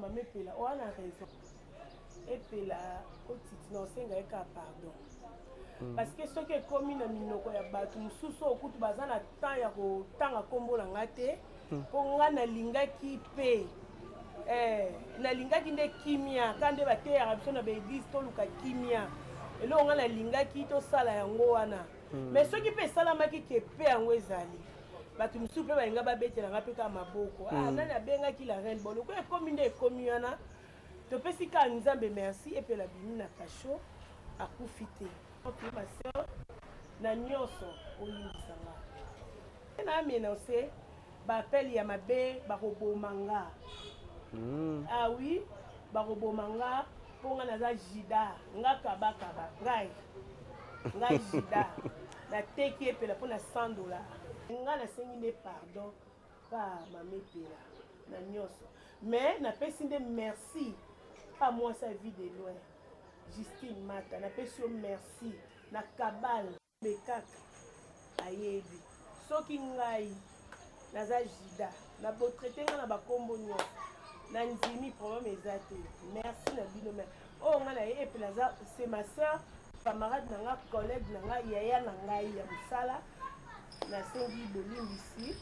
Mama Epela oa na raison Epela otiti na osenga ye kaka pardon mm. parce que soki ekomi na minoko ya bato mosusu oyo kutu baza na temps ya kotanga nkombo na nga te mpo mm. nga nalingaki mpe eh, nalingaki nde kimia ka nde bateyaka biso na baeglise toluka kimia eloko nga nalingaki tosala yango wana mm. mais soki mpe esalamaki ke mpe yango ezali bato mosusu mpe balinga babetela nga mpe kaka maboko ah, mm. nani abengaki la reine bon lokola ekomi nde ekomi wana topesi kaka nzambe merci epela bimi na kasho akufi te ma sœur na nyonso olimbisa nga na amenance baappel ya mabe bakoboma nga mm. ah oui bakoboma nga mpo nga naza jida nga kabakaba ngai ngai jida nateki epela mpo na 100 dollar nga nasengi nde pardon pa mama epela na nyonso mais napesi nde merci pa mwasi ya vie de loin Justine Mata napesi yo merci na kabal Nzambe kaka ayebi soki ngai naza juda na botraite ngai na bakombo nyonso na ndimi problème eza te merci na bino me oyo ngai na ye epela aza c'est ma soeur camarade na nga collègue na ngai yaya na ngai ya mosala nasengi bolimbisi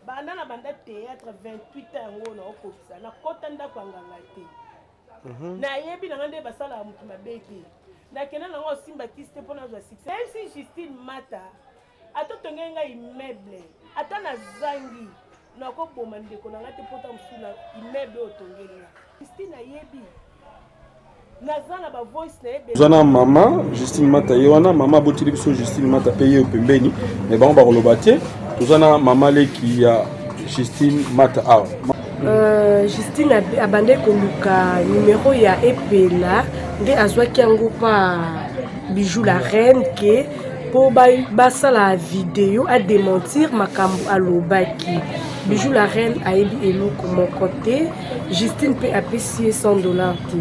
banda na banda théâtre 28 ans yango naokokisa nakota ndako ya nganga te Mhm. nayebi na nga nde basalaka moto mabe te nakenda nango osimba kisi te mpo nazwa succès nayebisi justine mata ata otongeli ngai immeuble ata nazangi nakoboma ndeko na ngai te mpo ta mosusu na immeuble oyo otongeli nga justine ayebi naza na bavoice na ye oza na mama justine mata ye wana mama aboteli biso justine mata mpe ye pembeni me bango bakoloba te toza na mama leki ya Justine Mata awa. Euh, Justine abandaki koluka numero ya Epela nde azwaki yango pa Bijou la reine ke mpo basala video adementir makambo alobaki. Bijou la reine ayebi eloko moko te. Justine mpe apesi ye 100 dollars te.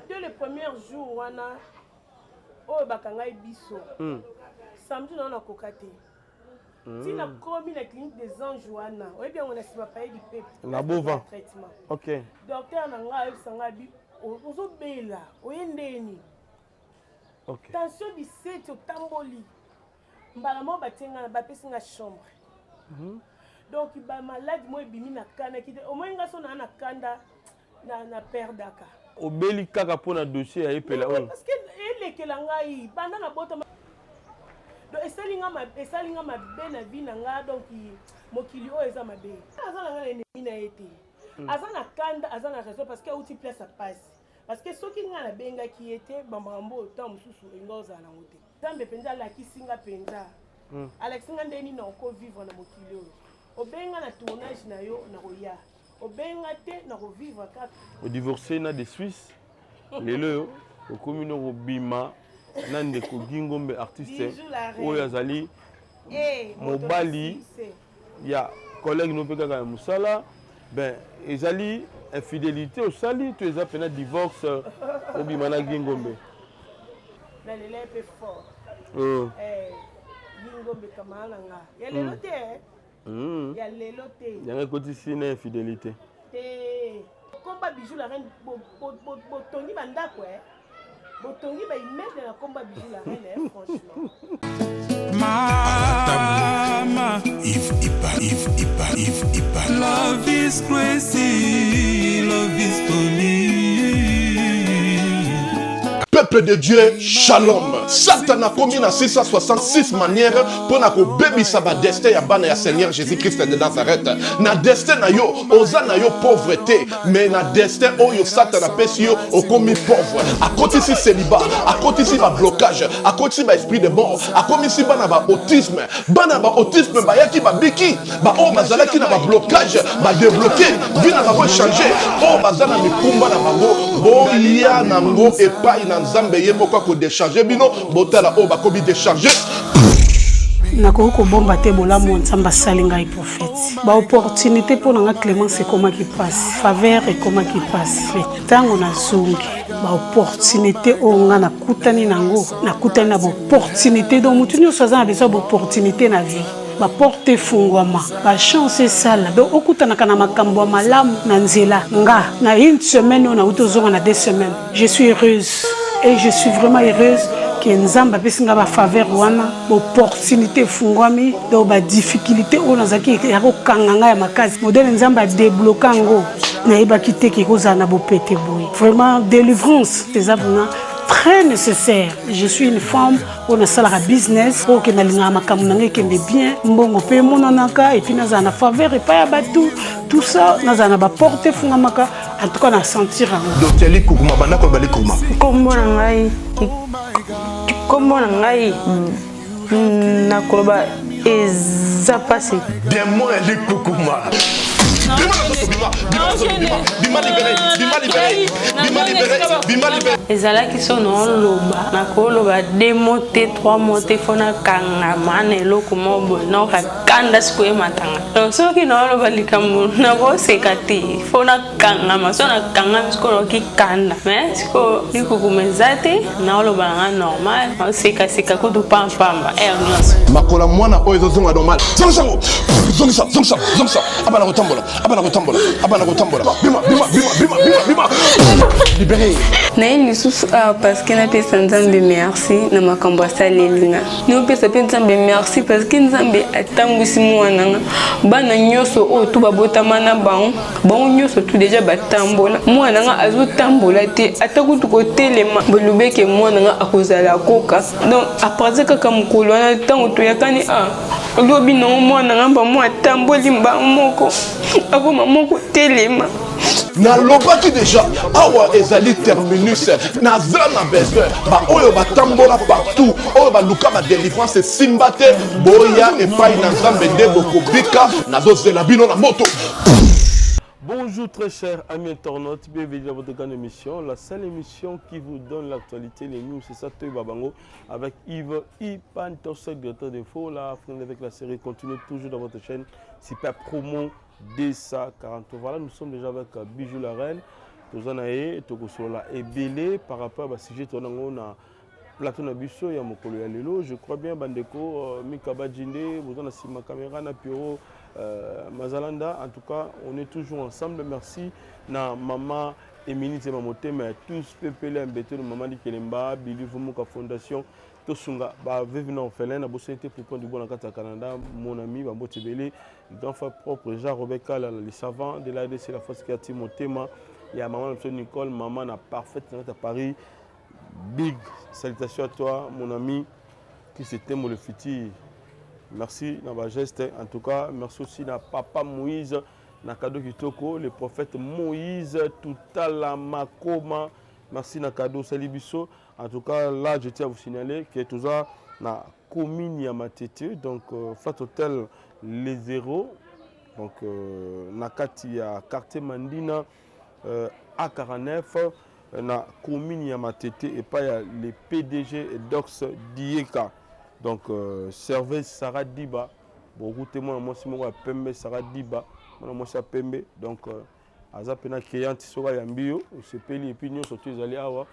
Dès le premier jour wana oyo bakangai biso mm. samedi nao nakoka te mm. ti nakomi na clinique des anges wana oyebi yango na nsima paye du peuple na bova traitement ok docteur na ngai ayebisa ngai bi ozobela oye ndeni okay. tension 17 otamboli mbala moko batie ngai bapesi ngai chambre mm -hmm. donc bamaladi moko ebimi na kanaki te omoi ngai so naa na kanda na, na perdaka obeli kaka mpo na dossier ya epela oyo parce que elekela ngai banda na botama donc esali nga esali nga mabe na vie na nga donc mokili oyo eza mabe aza na nga na ennemi na ye te hmm. aza na kanda aza na raison parce que auti place ya pasi parce que soki nga nabengaki ye te bamakambo oyo ntango mosusu enga ozala nango te nzambe mpenza alakisi nga mpenza hmm. alakisi nga ndenge nini nakovivre na mokili oyo obenga na tournage na yo nakoya obenga te na kovivre kaka odivorce na de suisse lelo oyo okomi no kobima na ndeko gingombe artiste oyo azali eh, mobali ya collègue no mpe kaka ya mosala ben ezali infidélité osali to eza mpena divorce obima na gingombe nalela ye mpe fort oh. eh, gingombe kamala na nga ya lelo hmm. te eh. Mm. Ya lelo te. Yango ekotisi na infidélité. Te. Komba bijou la reine botongi ba ndako eh. Botongi ba immeuble na komba bijou la reine eh, franchement. Mama Yves Ipa Yves Ipa Yves Ipa Love is crazy Love is funny Peuple de Dieu, shalom. Satan akomi na 666 manière mpo na kobebisa ba destin ya bana ya Seigneur Jésus-Christ de Nazareth. Na destin na yo, oza na yo pauvre te, mais na destin oyo Satan apesi yo, okomi pauvre. Akotisi célibat, akotisi ba blocage, akotisi ba esprit de mort, akomisi bana ba autisme. Bana ba autisme bayaki babiki, ba oyo bazalaki na ba blocage, ba débloquer, vie na bango changer. Oyo baza na mikumba na bango, boya nango epai na Nzambe ye moko ako décharger bino, botala oyo bakomi décharger. Nakoki kobomba te bolamu oyo Nzambe asali ngai prophète. Ba opportunité mpo na nga Clemence ekomaki mpasi, faveur ekomaki mpasi. Mais ntango nazongi ba opportunité oyo nga nakutani nango, nakutani na ba opportunité donc motu nyonso aza na besoin ya ba opportunité na vie. Baporte efungwama, bachance esala, donc okutanaka na makambo ya malamu na nzela. Nga na une semaine oyo nauti ozonga na 2 semaines, je suis heureuse et je suis vraiment heureuse ke Nzambe apesi nga bafaveur wana, baopportunité efungwami. Donc badifficulté oyo nazalaki ya kokanga ngai ya makasi, modèle Nzambe adébloquer yango, nayebaki te ke kozala na bopete boye. Vraiment, délivrance eza vraiment très nécessaire. Je suis une femme oyo nasalaka business, oyo ke nalingaka makambo na ngai ekende bien, mbongo mpe emonanaka, et puis nazala na faveur epai ya bato, tout ça, nazala na baporte efungamaka. En tout cas, na sentir yango. Docteur Likukuma, banda koloba Likukuma. Nkombo na ngai nakoloba eza mpasi. Démon ya Likukuma, bima na nzoto, bima, bima na nzoto, bima, bima, libéré, bima, libéré, bima, libéré, bima, libéré. Ezalaki so naoloba, nakoloba deux mots te, trois mots te, fo nakangama na eloko moko boye, naoka kanda sikoyo ematanga. Donc soki naoloba likambo, nakoseka te, fo nakangama. So nakangami sikoyo, naoki kanda. Mais sikoyo likukuma eza te, naoloba nanga normal, naosekaseka kutu pampamba aire nyonso. Makolo mwana oyo ezozonga normal. Zongisa ngo, zongisa, zongisa, zongisa. Abana kotambola, abana kotambola, abana kotambola. Bima, bima, bima, bima, bima, bima, libéré. Naye lisusu awa parce que napesa Nzambe merci na makambo asaleli nga. Naopesa mpe Nzambe merci parce que Nzambe atambwisi mwana nga. Bana nyonso oyo tu babotama na bango, bango nyonso tu déjà batambola. Mwana nga azotambola te, ata kutu kotelema. Bolobeke mwana nga akozala koka. Donc à partir kaka mokolo wana, ntango toyakani a lobi nango, mwana nga mbamo atamboli mbango moko, akoma moko telema. Nalobaki déjà, awa ezali terminus. Naza na besoin baoyo batambola partout, oyo baluka badélivrance esimba te. Boya epai na Nzambe nde bokobika. Nazozela bino na moto. Bonjour très chers amis internautes, bienvenue dans votre grande émission, la seule émission qui vous donne l'actualité, les news, c'est ça, Toyeba Bango, avec Yves Ipan Tossek, directeur d'info, la avec la série continue toujours dans votre chaîne, Super Promo DSA40. Voilà, nous sommes déjà avec Bijou la Reine, toza na ye, tokosolola ebele par rapport à sujet on a plateau na biso ya mokolo ya lelo. Je crois bien bandeko Mika Bajinde, boza na nsima caméra na Pierrot Mazalanda. En tout cas, on est toujours ensemble. Merci na mama Émilie Zema Motema ya tous pepele mbetelo, mama Likelemba Bili Vumuka Fondation, tosunga baveuve na orphelin na bosani te. Poupon du bon na kati ya Canada, mon ami, bambote ebele. Grand frère propre Jean Robert Kala, le savant de l'ADC, la force créative, motema ya mama na biso Nicole, mama na parfaite na kati ya Paris. Big salutation à toi, mon ami qui se le futur. Merci na bageste. En tout cas, merci aussi na papa Moïse na cadeau kitoko, le prophète Moïse Tutala Makoma. Merci na cadeau sali biso. En tout cas, là, je tiens à vous signaler que tout ça na commune ya Matete, donc Flat Hotel Les Zéros, donc na kati ya quartier Mandina A49 na commune ya Matete, epai ya le PDG Dox Dieka. Donc service Sarah Diba, bokute mwana mwasi moko ya pembe, Sarah Diba, mwana mwasi ya pembe. Donc aza mpena cliente, soki ayambi yo osepeli. Et puis nyonso to ezali awa,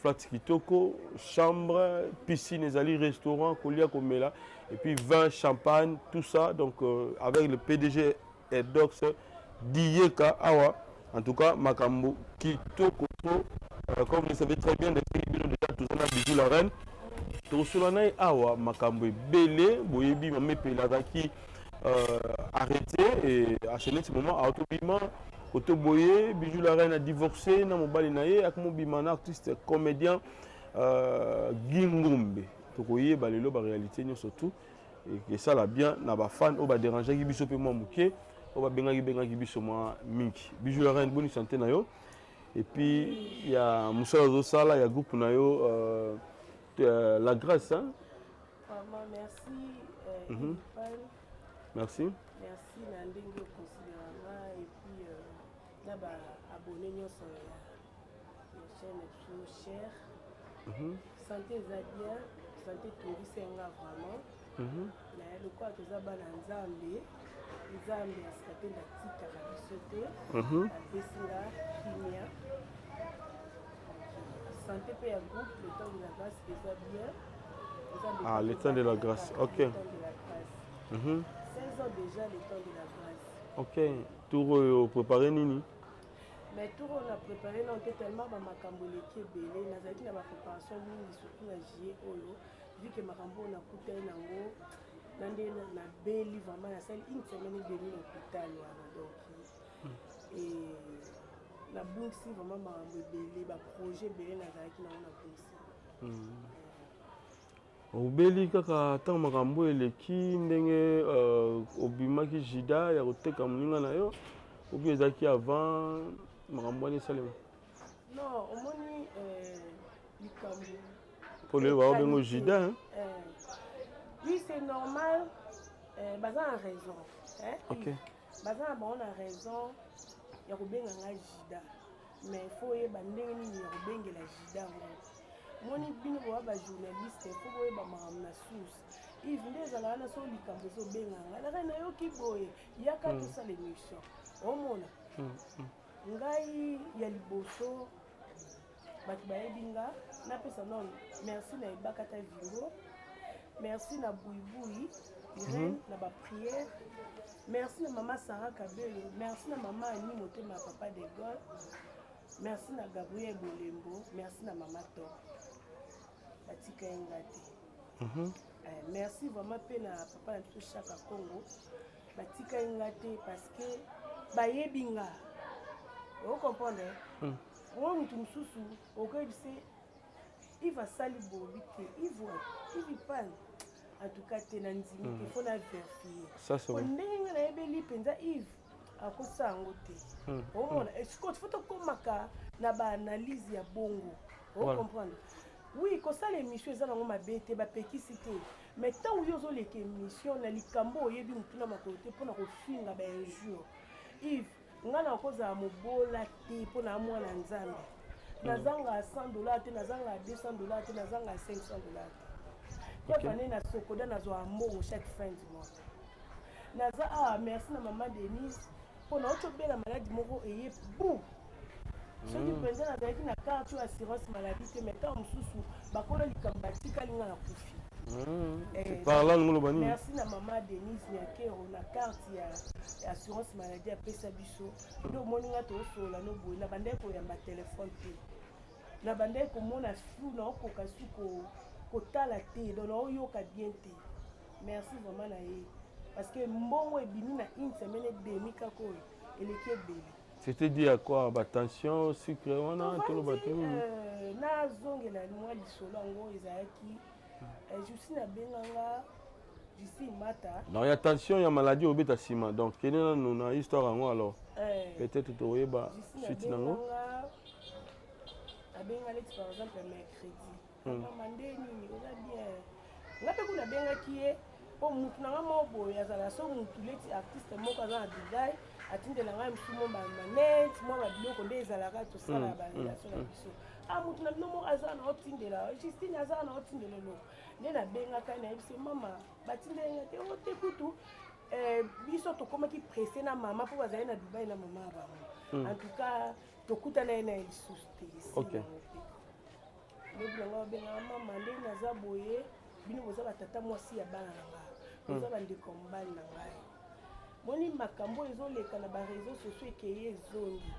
flat kitoko, chambre, piscine, ezali restaurant, kolia, komela, et puis vin, champagne, tout ça. Donc avec le PDG Dox Dieka awa, en tout cas makambo kitoko trop. Comme vous le savez très bien, depuis bino déjà toza na Bijou la Reine, tokosola na ye awa makambo ebele. Boyebi mama Epela azalaki arrêté et à ce net moment aotobima koto boye. Bijou la Reine a divorcé na mobali na ye, akomobima na artiste comédien Guy Ngombe. Tokoyeba lelo baréalité nyonso tout esala bien na bafan oyo badérangeaki biso mpe mwa moke, oyo babengaki bengaki biso mwa mingi. Bijou la Reine, boni santé na yo? Et puis ya mosala ozosala ya groupe na yo La Grâce, hein? Vraiment, merci. Merci. Merci na ndenge oconsidérer nga et puis na baabonné nyonso ya chaîne na biso cher. Santé eza bien, santé etongisi nga vraiment. Na lokola toza bana Nzambe, Nzambe asika te ndatikaka biso te. Apesi nga kimia. Santé mpe ya groupe Le Temps de la Grâce eza bien. Ah, Le Temps de la Grâce, ok. Le Temps de la Grâce. 16 ans déjà, le temps de la grâce. Ok, tour oyo préparé nini? Mais tour oyo na préparé nano te, tellement bamakambo eleki ebele. Nazalaki na bapréparation mingi, surtout na juillet oyo, vu que makambo oyo nakutani nango na nde nabeli vraiment, nasali une semaine et demi na hôpital wana. Donc et nabungisi vraiment makambo ebele, baprojet ebele nazalaki nango, nabungisi. Obeli kaka ntango makambo eleki ndenge obimaki jida ya koteka moninga na yo, obi ezalaki avant makambo wana esalema? Non, omoni likambo mpo lelo baobengo jida, hein? Oui, c'est normal, baza na raison, hein? Baza na bango na raison ya kobenga ngai jida, mais faut oyeba ndenge nini ya kobengela jida yango. Moni bino boya bajournaliste, faut boyeba makambo na source. Yves, nde ezalaka wana, so likambo ezobenga ngai naka nayoki boye, yaka tosala émission. Omona ngai ya liboso, bato bayebi nga. Napesa nano merci na Ebakata Vingo, merci na Buibui Irene na baprière, merci na mama Sara Kabelo, merci na mama Ani Motema ya papa de Gaulle, merci na Gabriel Bolembo, merci na mama Top, batika ye nga te. Merci vraiment mpe na papa na biso Chaka Congo, batika ye nga te parce que bayebi nga, ocomprendre. Oyo motu mosusu okoyebise Yves asali bobi te, Yves, Yves Pan, en tout cas te, na ndimi te, faut na vérifier. Ça, c'est vrai. Ndenge nga nayebeli mpenza Yves akosala yango te. Omona esikoyo, faut tokomaka na baanalyse ya bongo. Ocomprendre? Oui, kosala émission eza nango mabe te, bapekisi te, mais ntango yo ozoleka émission na likambo oyebi motu na makolo te mpona kofinga bainjure, Yves, ngai na kozala mobola te mpo na mwana Nzambe. Nazanga 100 $ te, nazanga 200 $ te, nazanga 500 $ te. Preuve, na Sokoda nazwaka mbongo chaque fin du mois. Naza awa, merci na mama Denise, mpo na oti obela maladi moko eye bu. Soki mpenza nazalaki na carte oyo assurance maladie te, mais ntango mosusu bakolo likambo batikali nga na kufi. Par là ngoloba nini? Merci na mama Denise Nyakero na carte ya assurance maladie apesa biso. Nde omoni nga toosolola no boye, na bandaki koyamba telefone te, na bandaki komona flou, naokoka su kotala te, donc naoyoka bien te. Merci vraiment na ye, parce que mbongo ebimi na une semaine et demi kaka oyo eleki ebele. C'était dû à quoi? Batension, sucre wana, toloba te nini? Nazongela mwa lisolo yango ezalaki Justine abenganga, Justine Mata. Non, ya tension, ya maladie obeta nsima. Donc kende nanu na histoire yango, alors peut-être tokoyeba suite nango. Abenga neti par exemple mercredi: "Mama, nde nini, oza bien?" Nga mpe kuna abengaki ye mpo mutu na nga moko boye azala so mutu leti artiste moko aza na Dubai, atindela ngai mosu mo bamanete, mwa babiloko nde ezalaka tosala barelation na biso. A mutu na bino moko aza na otindela, Justine aza na otindela eloko. Nde nabengaka, nayebisi: "Mama, batindeli nga te." O te kutu biso tokomaki pressé na mama mpo bazali na Dubai na mama ya bango. En tout cas tokutana ye na ye lisusu te. Esinango mpe lobi na ngai babengaka: "Mama, nde naza boye, bino boza batata mwasi ya bana na ngai, boza bandeko ya mobali na ngai. Moni makambo oyo ezoleka na bareseau sociaux, ekeye ezongi,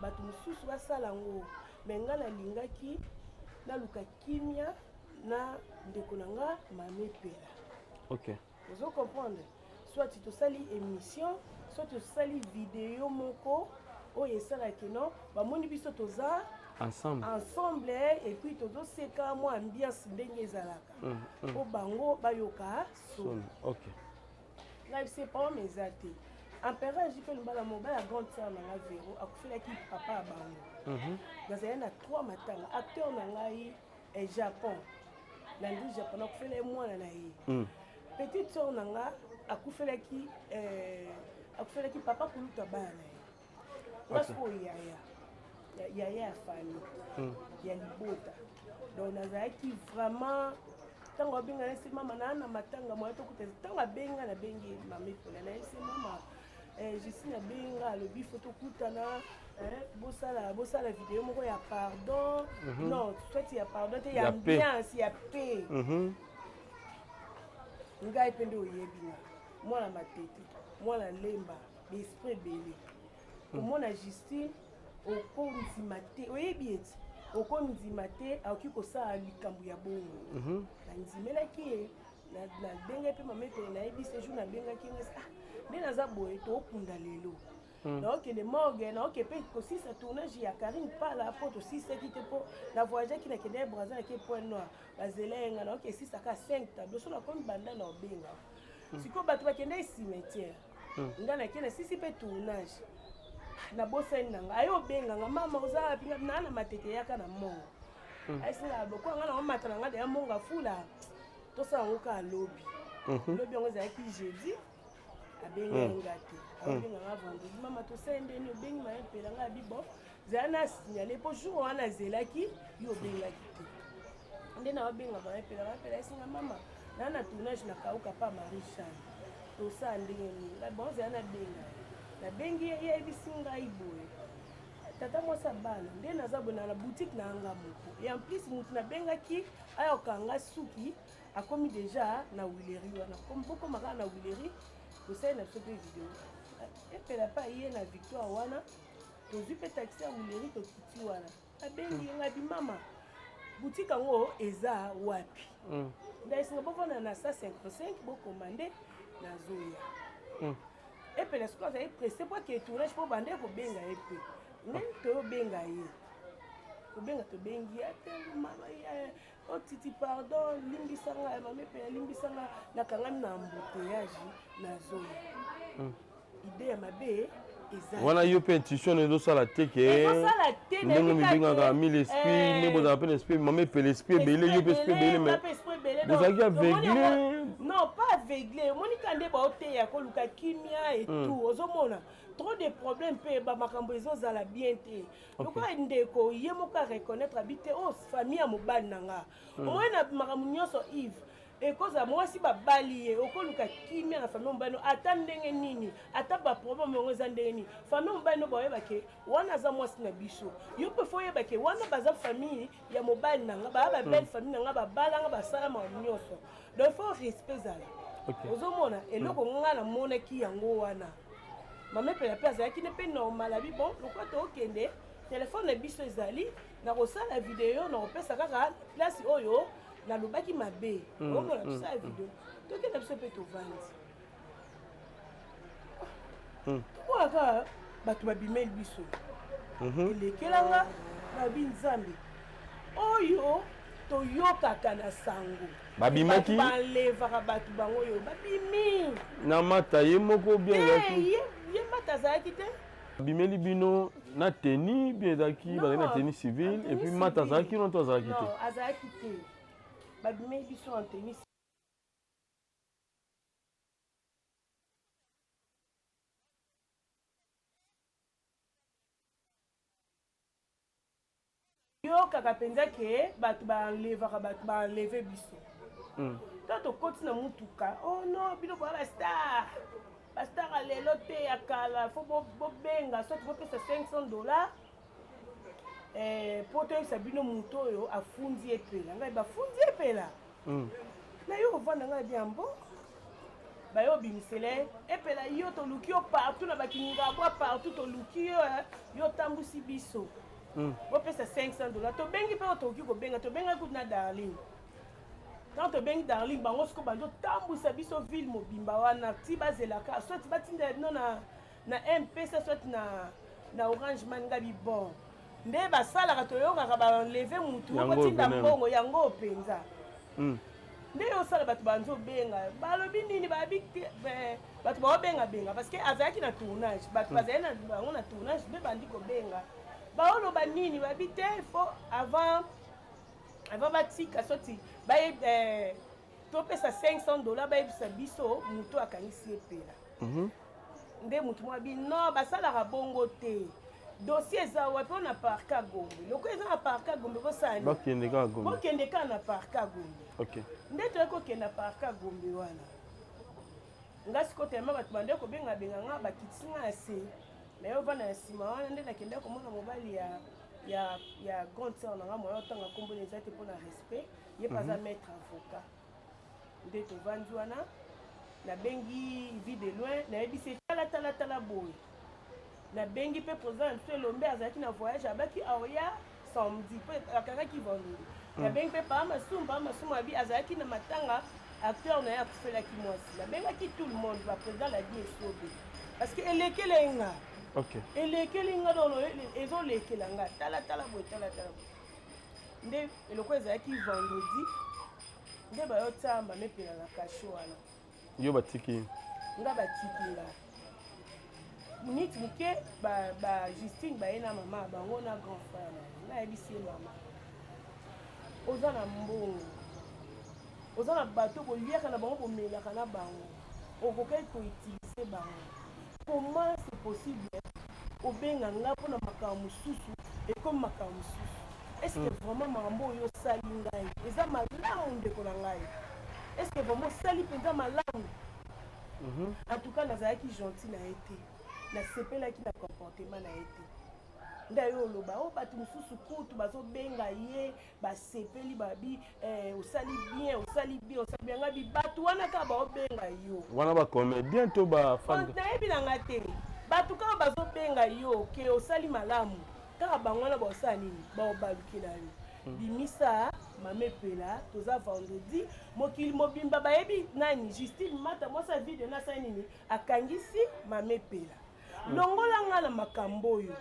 bato mosusu basala yango, mais ngai nalingaki naluka kimia na ndeko na nga mama Epela." Ozo comprendre? Soit tosali émission, soit tosali video moko oyo esalaki no bamoni biso toza ensemble, ensemble, et puis tozoseka, mwa ambiance ndenge ezalaka, mpo bango bayoka soni. Ngai se problème eza te. Empereur Jipe Lumbala, mobali ya grande sœur na nga Vero, akufelaki papa ya bango. Nazali na trois matanga. Acteur na ngai Japon, Landry Japon, akufela ye mwana na ye. Petite sœur na nga akufelaki papa kulutu ya bana na ye. Nga sikoyo yaya, yaya ya famille, ya libota. Donc nazalaki vraiment, ntango abenga, nayesi: "Mama, naa na matanga, moya tokuta." Ntango abenga, nabengi mama Epola, nayesi: "Mama, Justine abenga, alobi faut tokutana, bosala bosala video moko ya pardon." Non, soit ya pardon te, ya ambiance, ya paix. Ngai mpe nde oyebi nga. Mwana Matete, mwana Lemba, ba esprit ebele. Komona Justine okondima te, oyebi ete okondima te akoki kosala likambo ya bongo. Nandimelaki ye, nabengaki mpe mama Epele, nayebisi ye jour nabengaki ye, ah nde naza boye tokunda lelo. Naokende morgue, naoke mpe kosisa tournage ya Karine Pala mpo tosisaki te mpo na voyageaki, nakende ya Brazza, nake Point Noir, bazela ye nga naoke esisaka 5 tableau so nakomi banda na obenga. Sikoyo bato bakendaki cimetière, nga nake nasisi mpe tournage, nabosani na nga aye obenga nga: "Mama, oza wapi?" Naa na Matete, yaka na mongo. Ayesinga lokola nga naomata na nga deya mongo afula, tosala yango kaka lobi. Lobi yango ezalaki jeudi. Abengai nga te, abenga nga vendredi: "Mama, tosali ndeni obengi ma Epela?" Nga abi: "Bon, zala na signale mpo jour wana azelaki yo, obengaki te." Nde na obenga ma Epela, ma Epela esinga: "Mama, naa na tournage na Kauka pa Marie Chane, tosala ndenge nini?" Nga: "Bon, zala nabenga." Nabengi ye, ye ayebisi ngai boye: "Tata mwasi ya bana, nde naza boye na boutique na yanga moko, et en plus motu nabengaki ayokanga suki akomi déjà na Huilerie wana, bokoma kaka na Huilerie, tosali na biso mpe video." Epela mpe aye na Victoire wana, tozwi mpe taxi ya Huilerie, tokiti wana, abengi ye ngai bi: "Mama, boutique yango eza wapi?" Ndayesinga: "Bovanda na 155, bokomande, nazoya." Epela sikoyo azali pressé po ake tournage, mpo bande kobenga ye mpe nde toyobenga ye, kobenga tobengi ye ate: "Mama Otiti, pardon, limbisa ngai. Mama Epela, limbisa ngai, nakangami na embouteillage, nazoya." Idée ya mabe eza wana. Yo mpe intuition ezosala te ke Ezosala te. Ndenge mibengaka mille esprit, nde bozala mpe na esprit mama Epela, esprit ebele, yo mpe esprit ebele, mais bozalaki aveugle. Non, pas aveugle. Omoni ka nde baoteya koluka kimia et tout. Ozomona trop de problème mpe bamakambo ezozala bien te. Lokola ndeko ye moko areconnaître abi te: "O famille ya mobali na nga." Omoni na makambo nyonso, Yves, ekozala mwasi babali ye, okoluka kimia na famille mobali no, ata ndenge nini, ata baproblème yango eza ndenge nini, famille mobali no bayeba ke wana aza mwasi na biso. Yo mpe faut oyeba ke wana baza famille ya mobali na nga, baya babelle famille na nga, babalanga, basala makambo nyonso, donc faut respect ezala. Ozomona eloko nga namonaki yango wana, mama Epela mpe azalaki ne mpe normal. Abi: "Bon, lokola tookende, telefone na biso ezali na kosala video, na kopesa kaka place oyo nalobaki mabe." Omona, tosala video, tokenda biso mpe tovandi, tomona kaka bato babimeli biso. Elekelanga babi Nzambe oyo toyokaka na sango. Babimaki? Bato balevaka bato bango oyo babimi. Na Mata ye moko bien? Te. Ezalaki Ye Mata azalaki te. Babimeli bino na tenue bien? Ezalaki bazalaki na tenue civile et puis Mata azalaki no to azalaki te? Non, azalaki te. Babimeli biso en tenue. Yokaka mpenza ke bato baenlevaka bato, baenleve biso. To tokoti na mutuka: "Oh non, bino boya bastar, bastar ya lelo te, ya kala. Faut bobenga soki bopesa 500 $, mpo toyebisa bino moto oyo afundi Epela." Ngai: "Bafundi Epela?" Na yo kovanda, ngai biambo bayo obimisele Epela: "Yo toluki yo partout na bakingabwa, partout toluki yo, yo otambusi biso. Bopesa 500 $." Tobengi mpe oyo tokoki kobenga, tobengaki kutu na Darling. Tant tobengi Darling, bango siko bandi otambwisa biso ville mobimba wana ti bazelaka soit batindela bino na M-Pesa, soit na Orange Money. Ngabi: "Bon, nde basalaka, toyokaka baenleve mutu, botinda mbongo yango mpenza." Nde osala bato banzi obenga, balobi nini? Babi bato baobengabenga parce que azalaki na tournage, bato bazali na bango na tournage mpe bandi kobenga, baoloba nini? Babi te, faut avant batika soti baye, topesa 500 $, bayebisa biso moto akangisi Epela. Nde motu moko abi: "Non, basalaka bongo te. Dossier eza wapi?" Oyo na parquet Gombe. Loko eza na parquet Gombe, bosala Bakende kaka Gombe. Bokende kaka na parquet Gombe. Nde toyei kokende na parquet Gombe wana, nga sikoyo telema bato bande kobengabenga nga, bakitisi nga ya se na yo, ovanda na nsima wana. Nde nakende komona mobali ya grande sœur na nga, moya otanga nkombo eza te mpona respect, ye mpe aza maître avocat. Nde tovandi wana. Nabengi Vie de loin, nayebisi ye tala tala tala boye. Nabengi mpe president na biso Elombe azalaki na voyage abaki aoya samedi mpe akangaki vendredi. Nabengi mpe Papa Masumu, Papa Masumu abi azalaki na matanga acteur na ye akufelaki mwasi. Nabengaki tout le monde, ba president Ladi Esobe. Parce que elekeli nga. Okay. Elekeli nga donc ezolekela nga. Tala tala boye, tala tala boye. Nde eloko ezalaki vendredi nde bayotia mama Epela na cachot wana. Yo batiki nga batiki nga minute moke ba, ba Justine baye na mama bango na grand frère na ye. Nayebisi ye mama oza na mbongo oza na bato boliaka na bango bomelaka na bango okokaki koutilize bango comment c'est possible obenga nga mpona makambo mosusu ekomi makambo mosusu est ce que vraiment makambo oyo osali ngai eza malamu ndeko na ngai est ce que vraiment osali mpenza malamu en tout cas nazalaki gentil na ye te nasepelaki na comportement na ye te nde ayo oloba oyo bato mosusu kutu bazobenga ye basepeli babi eh, osali bien osali bien osali bien ngabi bato wana kaka baobenga yo wana bacomédien to bafan nayebi na nga te bato kaka bazobenga yo ke osali malamu kaka bango wana baosala nini baobalukela yo bimisa mama Epela toza vendredi mokili mobimba bayebi nani Justine Mata mwasi ya video nasali nini akangisi mama Epela longola nga na makambo oyo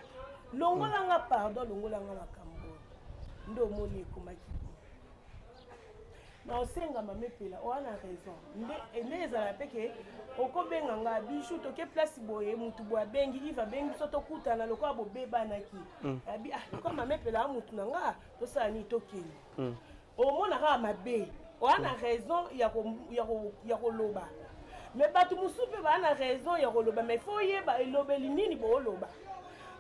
longola nga pardon longola nga makambo oyo nde omoni ekomaki boye na osenga mama Epela oza na raison nde nde ezala mpe ke okobenga nga Bijou toke place boye mutu boye abengi Ive abengi biso tokutana lokola bobebanaki abi ah lokola mama Epela a mutu na nga tosala nini tokende omona kaka mabe oza na raison ya koloba mais bato mosusu mpe baa na raison ya koloba mais faut oyeba elobeli nini booloba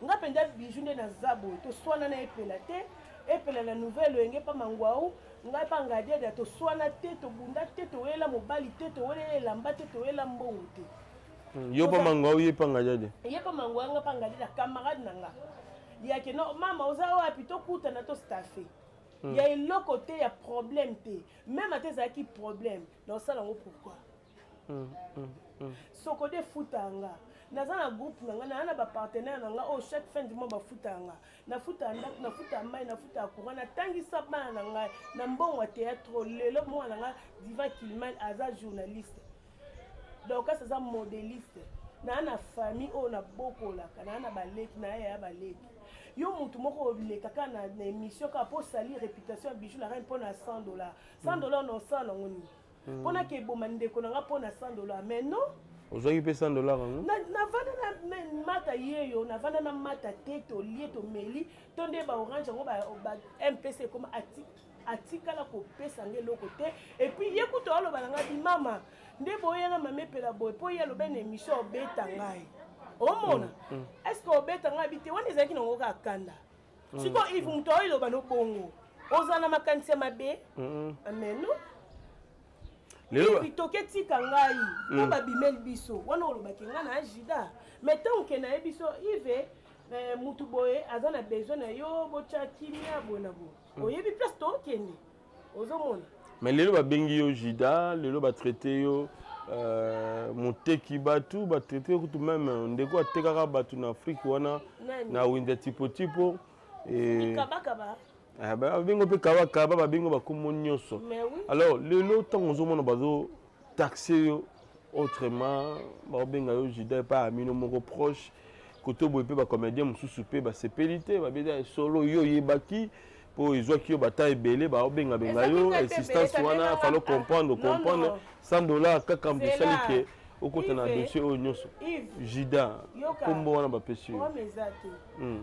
nga mpenza Bijou nde naza boye toswana na Epela te Epela na nouvelle oyenge mpa mangwau ngai mpa ngadiadia toswana te tobunda te towela mobali te towelela elamba te towela mbongo te Yo mpa mangwau ye mpa ngadiadia ye mpa mangwau nga mpa ngadiadia camarade na nga yake no mama oza wapi tokutana tostaffe ya eloko te ya problème te même ate ezalaki problème na osala yango pourquoi soko de futa nga naza na groupe na nga naa na bapartenaire na nga oyo chaque fin du mois bafuta nga nafuta ndako nafuta mai nafuta courant natangisa bana na ngai na mbongo ya théâtre lelo mwana na nga Diva Kilman aza journaliste donc kasi aza modéliste naa na famille oyo nabokolaka naa na baleki na yaya baleki yo mutu moko oleka kaka na émission kaka mpo osali réputation ya Bijou la Reine mpo na 100 dollar 100 dollar na osala nango nini mpona ke eboma ndeko na nga mpo na 100 dollar mais non ozwaki mpe 100 dollar yango navanda na mata yeyo navanda na mata te tolie tomeli to nde baorange yango ba mpc ekoma atikala kopesa nga eloko te et puis ye kutu aloba na nga bimama nde boyanga mama Epela boye mpo ye aloba na émission obeta ngai omona est ce que obeta ngai bi te wana ezalaki nango kaka kanda sikoyo Ive moto aoyeloba no bongo ozala na makanisi ya mabe mais non lelo toke tika ngai mpo babimeli biso wana olobaki ngai na ajida mais ntango ke nayebi biso Ive mutu boye aza na besoin na yo botya kimia boye na boye oyebi place tokende ozomona mais lelo babengi yo juda lelo batraite yo moteki bato batraite yo kutu même ndeko atekaka bato na Afrique wana na wenze tipo-tipo kabakaba babengo mpe kabakaba babengo bakombo nyonso alors lelo ntango ozomona bazotaxe yo autrement baobenga yo juda epai ya mino moko proche kote boye mpe bacomédien mosusu mpe basepeli te babeta solo yo oyebaki mpo ezwaki yo bata ebele baobengabenga yo insistance wana fallait comprendre comprendre 100 dollar kaka mpo esali ke okota na dossier oyo nyonso juda nkombo wana bapesi yo eza te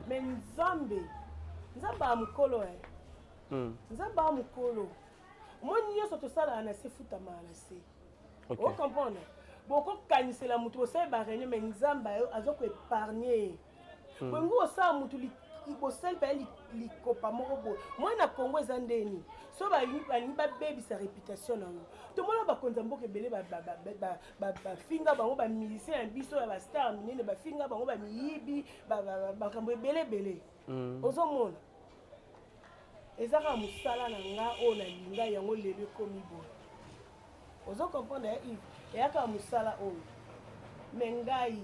mais Nzambe Nzambe ya mokolo Nzambe ya mokolo omoni nyonso tosalaka na se futamaka na se ocomprendre bokokanisela motu bosali baréunion mais Nzambe aza koépargne ye bongo osala motu bosali mpe likopa moko boye moi na Congo eza ndeni so balingi babebisa réputation na yo tomona bakonzi ya mboka ebele bafinga bango bamusicien ya biso ya bastar minene bafinga bango bamiyibi makambo ebele ebele ozomona eza kaka mosala na nga oyo nalinga yango lelo ekomi boye ozo comprendre ya Ive. Eyaka mosala oyo. Mais ngai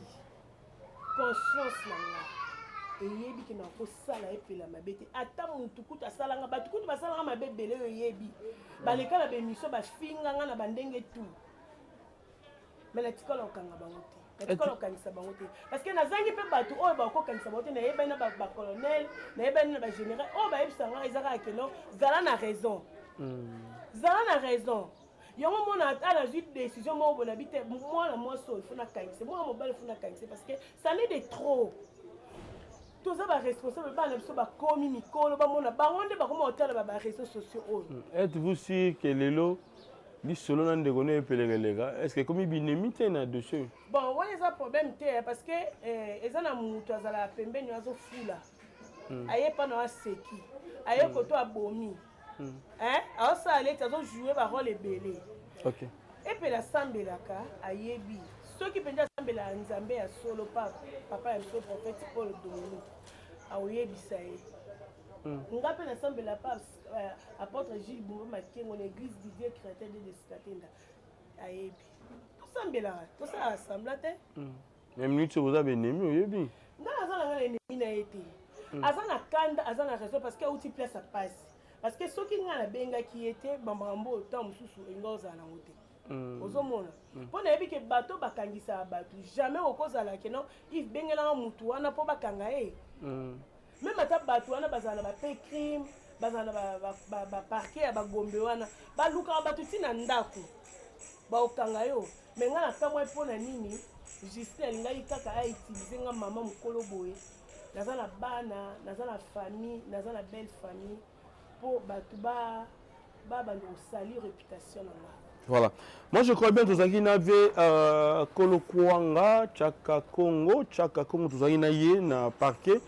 conscience na nga eyebi ke nakosala epela mabe te. Ata mutu kutu asala nga, bato kutu basala nga mabe ebele oyo eyebi. Baleka na ba emission bafinga nga na ba ndenge tout. Mais natikala kokanga bango te. Natikala kokangisa bango te. Parce que nazangi mpe bato oyo bakokangisa bango te, nayebani na ba colonel, nayebani na ba général oyo bayebisa nga eza kaka ke non, zala na raison. Zala na raison. Yango mona ata nazwi décision moko boye nabi te, mwana mwasi oyo il faut nakangisa, mwana mobali il faut nakangisa parce que ça n'est de trop. Toza ba responsable, bana biso bakomi mikolo, bamona bango nde bakoma kotala ba réseaux sociaux oyo. Êtes-vous sûr que lelo lisolo na ndeko no epelekeleka, est-ce que ekomi binemi te na dossier? Bon, wana eza problème te parce que eza na mutu azalaka pembeni azofula. Aye pa na aseki, aye koto abomi. Hein? Aosala neti azojouer ba rôle ebele. Epela asambelaka, ayebi. Soki mpenza asambelaka Nzambe ya solo, papa ya biso prophète Paul Dominique, aoyebisa ye. Nga mpe nasambela pa apôtre Gilles Bumba Makengo na église du Dieu créateur de Skatenda. Ayebi. Tosambelaka, tosalaka semblant te. Mais minute oyo boza benemi oyebi. Nga naza na nga na ennemi na ye te. Aza na kanda, aza na raison parce que auti place ya pasi. Parce que soki nga nabengaki ye te, bamakambo oyo ntango mosusu elinga ozala nango te. Ozomona. Mpo nayebi ke bato bakangisaka bato, jamais okozala ke non, Yves bengelanga mutu wana mpo bakanga ye. Même ata bato wana bazala na ba P-crime, bazala na ba parquet ya bagombe wana, balukaka bato ntina ndako, baokanga yo. Mais nga nakamwa mpo na nini Justin alingaki kaka autiliser nga mama mokolo boye. Naza na bana, naza na famille, naza na belle famille mpo bato ba babanda kosalir réputation na nga. Voilà. Moi je crois bien tozalaki na ve Kolokwanga, Chaka Congo, Chaka Congo tozalaki na ye na parquet.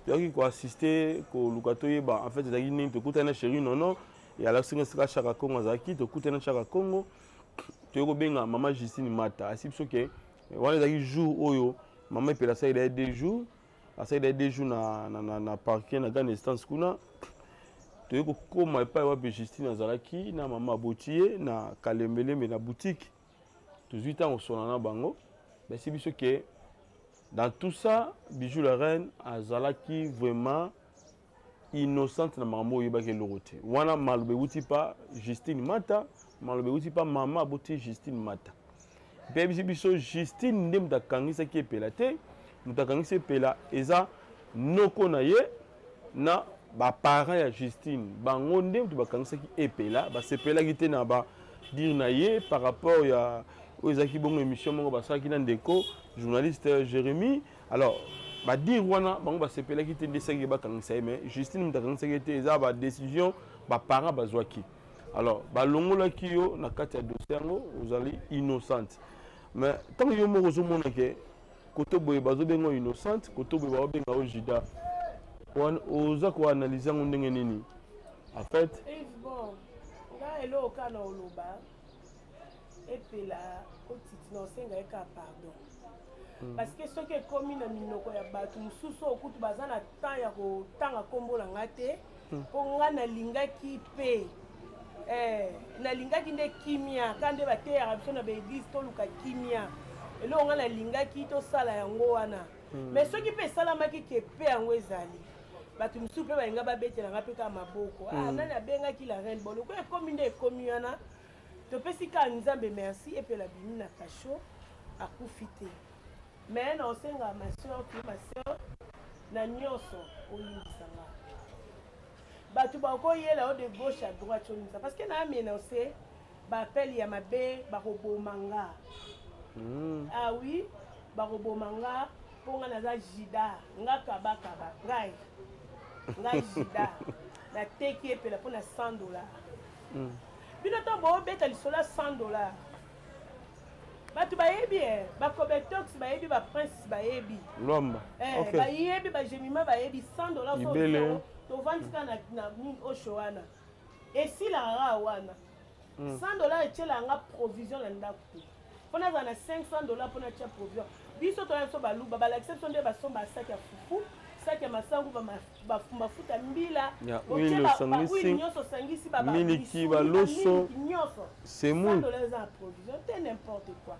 Tozalaki koassister koluka toyeba en fait ezalaki nini, tokutani na chéri nono et alors singa sika Chaka Congo azalaki, tokutani na Chaka Congo. Toyei kobenga mama Justine Mata. Asi biso ke wana ezalaki jour oyo mama Epela asalaki ye 2 jours, asalaki ye 2 jours na parquet na grande instance kuna. Toyei kokóma epai wapi Justine azalaki na mama aboti ye na Kalembelembe na boutique. Tozwi ntango kosolola na bango, basi biso ke dans tout ça Bijou la reine azalaki vraiment innocente na makambo oyo oyebaki eloko te. Wana maloba ewuti pa Justine Mata, maloba ewuti pa mama aboti Justine Mata. Mpe ayebisi biso Justine nde moto akangisaki Epela te, moto akangisi Epela eza noko na ye na ba parents ya Justine. Bango nde moto bakangisaki Epela, basepelaki te na ba dire na ye par rapport ya oyo ezalaki bongo émission moko basalaki na ndeko journaliste Jérémie. Alors ba dire wana bango basepelaki te nde esalaki bakangisa ye, mais Justine moto akangisaki ye te, eza ba décision ba parents bazwaki. Alors balongolaki yo na kati ya dossier yango, ozali innocente. Mais ntango yo moko ozomona ke koto boye bazobenga yo innocente, koto boye bazobenga yo Judas, oza koanalyse yango ndenge nini? En fait, Yves, bon, nga eloko kaka na oloba epela otiti na osenga ye kaka pardon. Parce que soki ekomi na minoko ya bato mosusu oyo kutu baza na temps ya kotanga nkombo na nga te, mpo nga nalingaki mpe nalingaki nde kimia, ka nde bateyaka biso na baeglise toluka kimia. Eloko nga nalingaki tosala yango wana. Mais soki mpe esalamaki ke mpe yango ezali, bato mosusu mpe balinga babetela nga mpe kaka maboko. Ah, nani abengaki la reine? Bon, lokola ekomi nde ekomi wana, topesi kaka Nzambe merci. Epela bimi na kasho, akufi te. Mais na osenga ma soeur, tu ma soeur na nyonso olimbisa nga. Bato bakoyela yo de gauche à droite, olimbisa parce que na amenancé baappel ya mabe, bakoboma nga. Ah oui, bakoboma nga mpo nga naza jida, nga kabakaba, ngai ngai jida nateki Epela mpo na 100 $. Bino ntango boobeta lisolo ya 100 $, bato bayebi e bakobetox, bayebi baprince, bayebi Lwamba. Bayebi bajemima, bayebi 100 $. Ibele. Tovandi kaka na nini osho wana, esilaka kaka wana. 100 $ etielaka nga provision na ndako te, mpo nazala na 500 $ mpo natia provision. Biso toya biso baluba, balakisa biso nde basomba saki ya fufu. basaki ya masangu, bamafuta mbila, Ya otie huile ba osangisi, huile nyonso osangisi, miliki, misuni, baloso, bamiliki nyonso. Semoule. 100 dollars eza na provision te, n'importe quoi.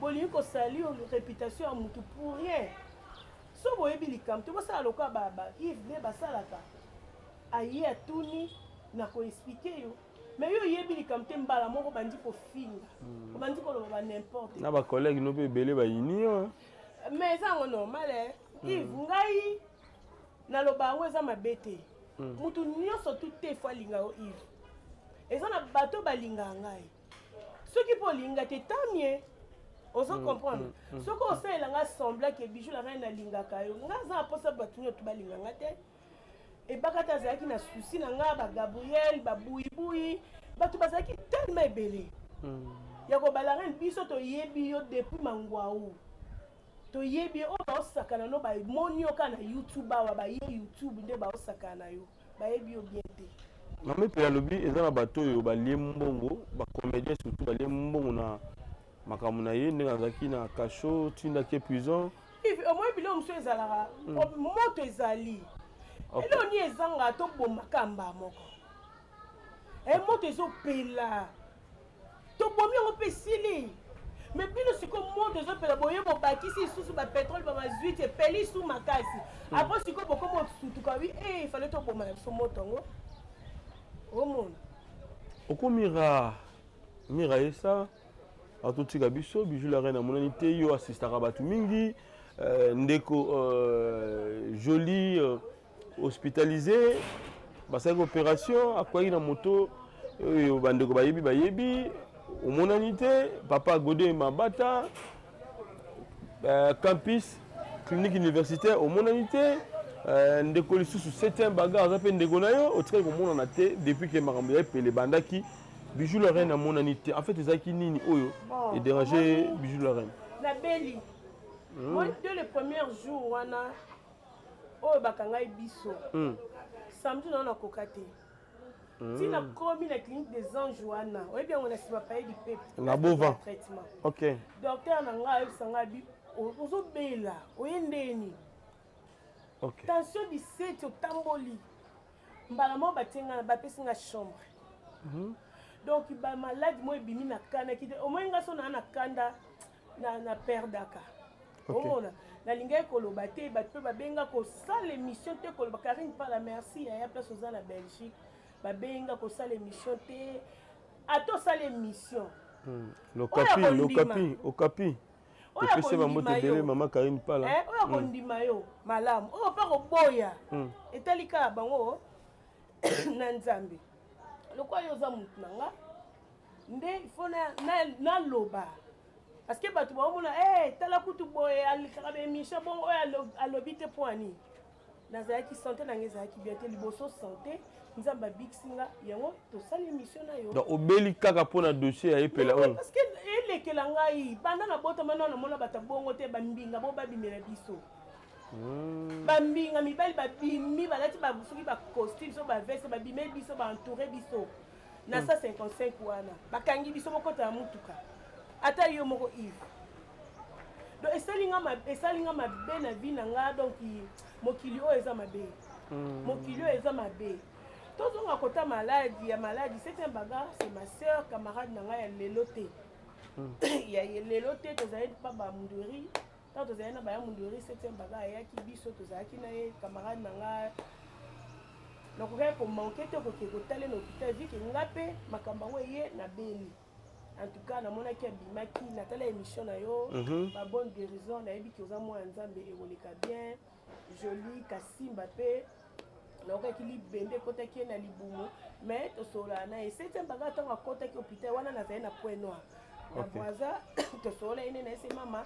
Bolingi kosali réputation ya mutu pour rien. So boyebi likambo te, bosala lokola ba Yves nde basalaka, aye atuni na koexpliquer yo, mais yo oyebi likambo te, mbala moko bandi kofinga, obandi koloba ba n'importe. Na bacollègue no mpe ebele bayini yo. Mais eza yango normal, eh. Yves, ngai naloba yango eza mabe te. Mutu nyonso tu te fo alinga yo. Yves, eza na bato balingaka ngai. Soki mpo olinga te, tant mieux, ozo comprendre. Soki osalela nga semblant ke Bijou la Reine nalingaka yo, nga aza na mposa bato nyonso balinga nga te. Ebaka te azalaki na souci na nga, bagabriel, babuyibuyi, bato bazalaki tellement ebele ya kobala. Reine, biso toyebi yo depuis Mangwau, toyebi yo. Oyo baosakana no, bamoni yo kaka na YouTube awa, baye YouTube nde baosakana na yo, bayebi yo bien te. Mama mpe alobi eza na bato oyo balie mbongo, bacomédien surtout, balie mbongo na makambo na ye, ndenge azalaki na kasho, tindaki prison. Omoi biloko mosusu ezalaka moto ezali eloko nini ezanga, tobomaka mba moko e moto ezopela, tobomi yango mpe esili. Mais bino sikoyo moto ezopela, boye bobakisi lisusu bapétrole, bamazuiti, epeli su makasi. Après sikoyo bokoma osutuka wi e fale toboma na biso moto yango, omona. Okomira mira esa atotika biso. Bijou la Reine amonani te. Yo assistaka bato mingi, ndeko Joli hospitalisé, basalaki opération, akwaki na moto oyo bandeko bayebi bayebi, omonani te. Papa Gode Mabata, campus clinique universitaire, omonani te. Ndeko lisusu septième bagarre aza mpe ndeko na yo, otikali komonana te depuis ke makambo ya epele ebandaki. Bijou la Reine amonani te. En fait, ezalaki nini oyo Bon, edérange omoni- Bijou la Reine? Nabeli moi dès le premier jour wana oyo bakangai biso, samedi nao nakoka te, ntina komi na Clinique des Anges wana, oyebi yango, na nsima Palais du Peuple. Na Bova. Traitement. Ok. Docteur na ngai ayebisa ngai abi ozobela, oye ndeni tension 17, otamboli mbala moko, batie ngai, bapesi nga chambre. Donc bamaladi moko ebimi na kandaki te. Omoi nga so naa na kanda na perdaka. Omona, nalingaki koloba te, bato mpe babenga kosala émission te, koloba Karine Pala, merci yaya, place oza na Belgique, babenga kosala émission te, ata osala émission. Lokapi. Oyo akondima. Lokapi, Okapi. Oyo topesi bambote akondima ebele yo. mama Karine Pala. Eh, oyo akondima yo malamu, oyo mpe koboya, etali kaka bango na Nzambe. Lokola yo oza motu na nga nde ifo naloba, parce que bato baomona eh, tala kutu boye alikaka baémission bongo, oyo alobi te mpo ani nazalaki santé na ngai ezalaki bien te liboso. Santé, Nzambe abikisi nga, yango tosali émission na yo. Donc obeli kaka mpona dossier ya epela oyo? Parce que elekela ngai banda nabotama nano namona bato ya bongo te. Bambinga bo babimela biso, bambinga mibali babimi, balati soki bacostume so baveste, babimeli biso, baentouré biso na 155 wana, bakangi biso, mokota ya mutuka, ata yo moko Yves. Donc esali nga mabe na vie na nga. Donc mokili oyo eza mabe, mokili oyo eza mabe. Tozonga kota maladi ya maladi septième bagarre, c'est ma sœur, camarade na ngai ya lelo te, ya lelo te. Tozali pa bamunduri, ntango tozali na baya munduri, septième bagarre ayaki biso, tozalaki na ye, camarade na ngai. Nakokaki komanquer te koke kotala na hôpital, vu que nga mpe makambo yango eye nabeli. En tout cas, namonaki abimaki, natala émission na yo. Babonne guérison, nayebi ke oza mwana Nzambe, ekoleka bien. Joli Kasimba mpe nakokaki libende ekɔtaki ye na libumu, mais tosololaka na ye. Septième bagarre, ntango akɔtaki hôpital wana, nazali na Point Noir na Braza, tosolola ye nde na ye se mama,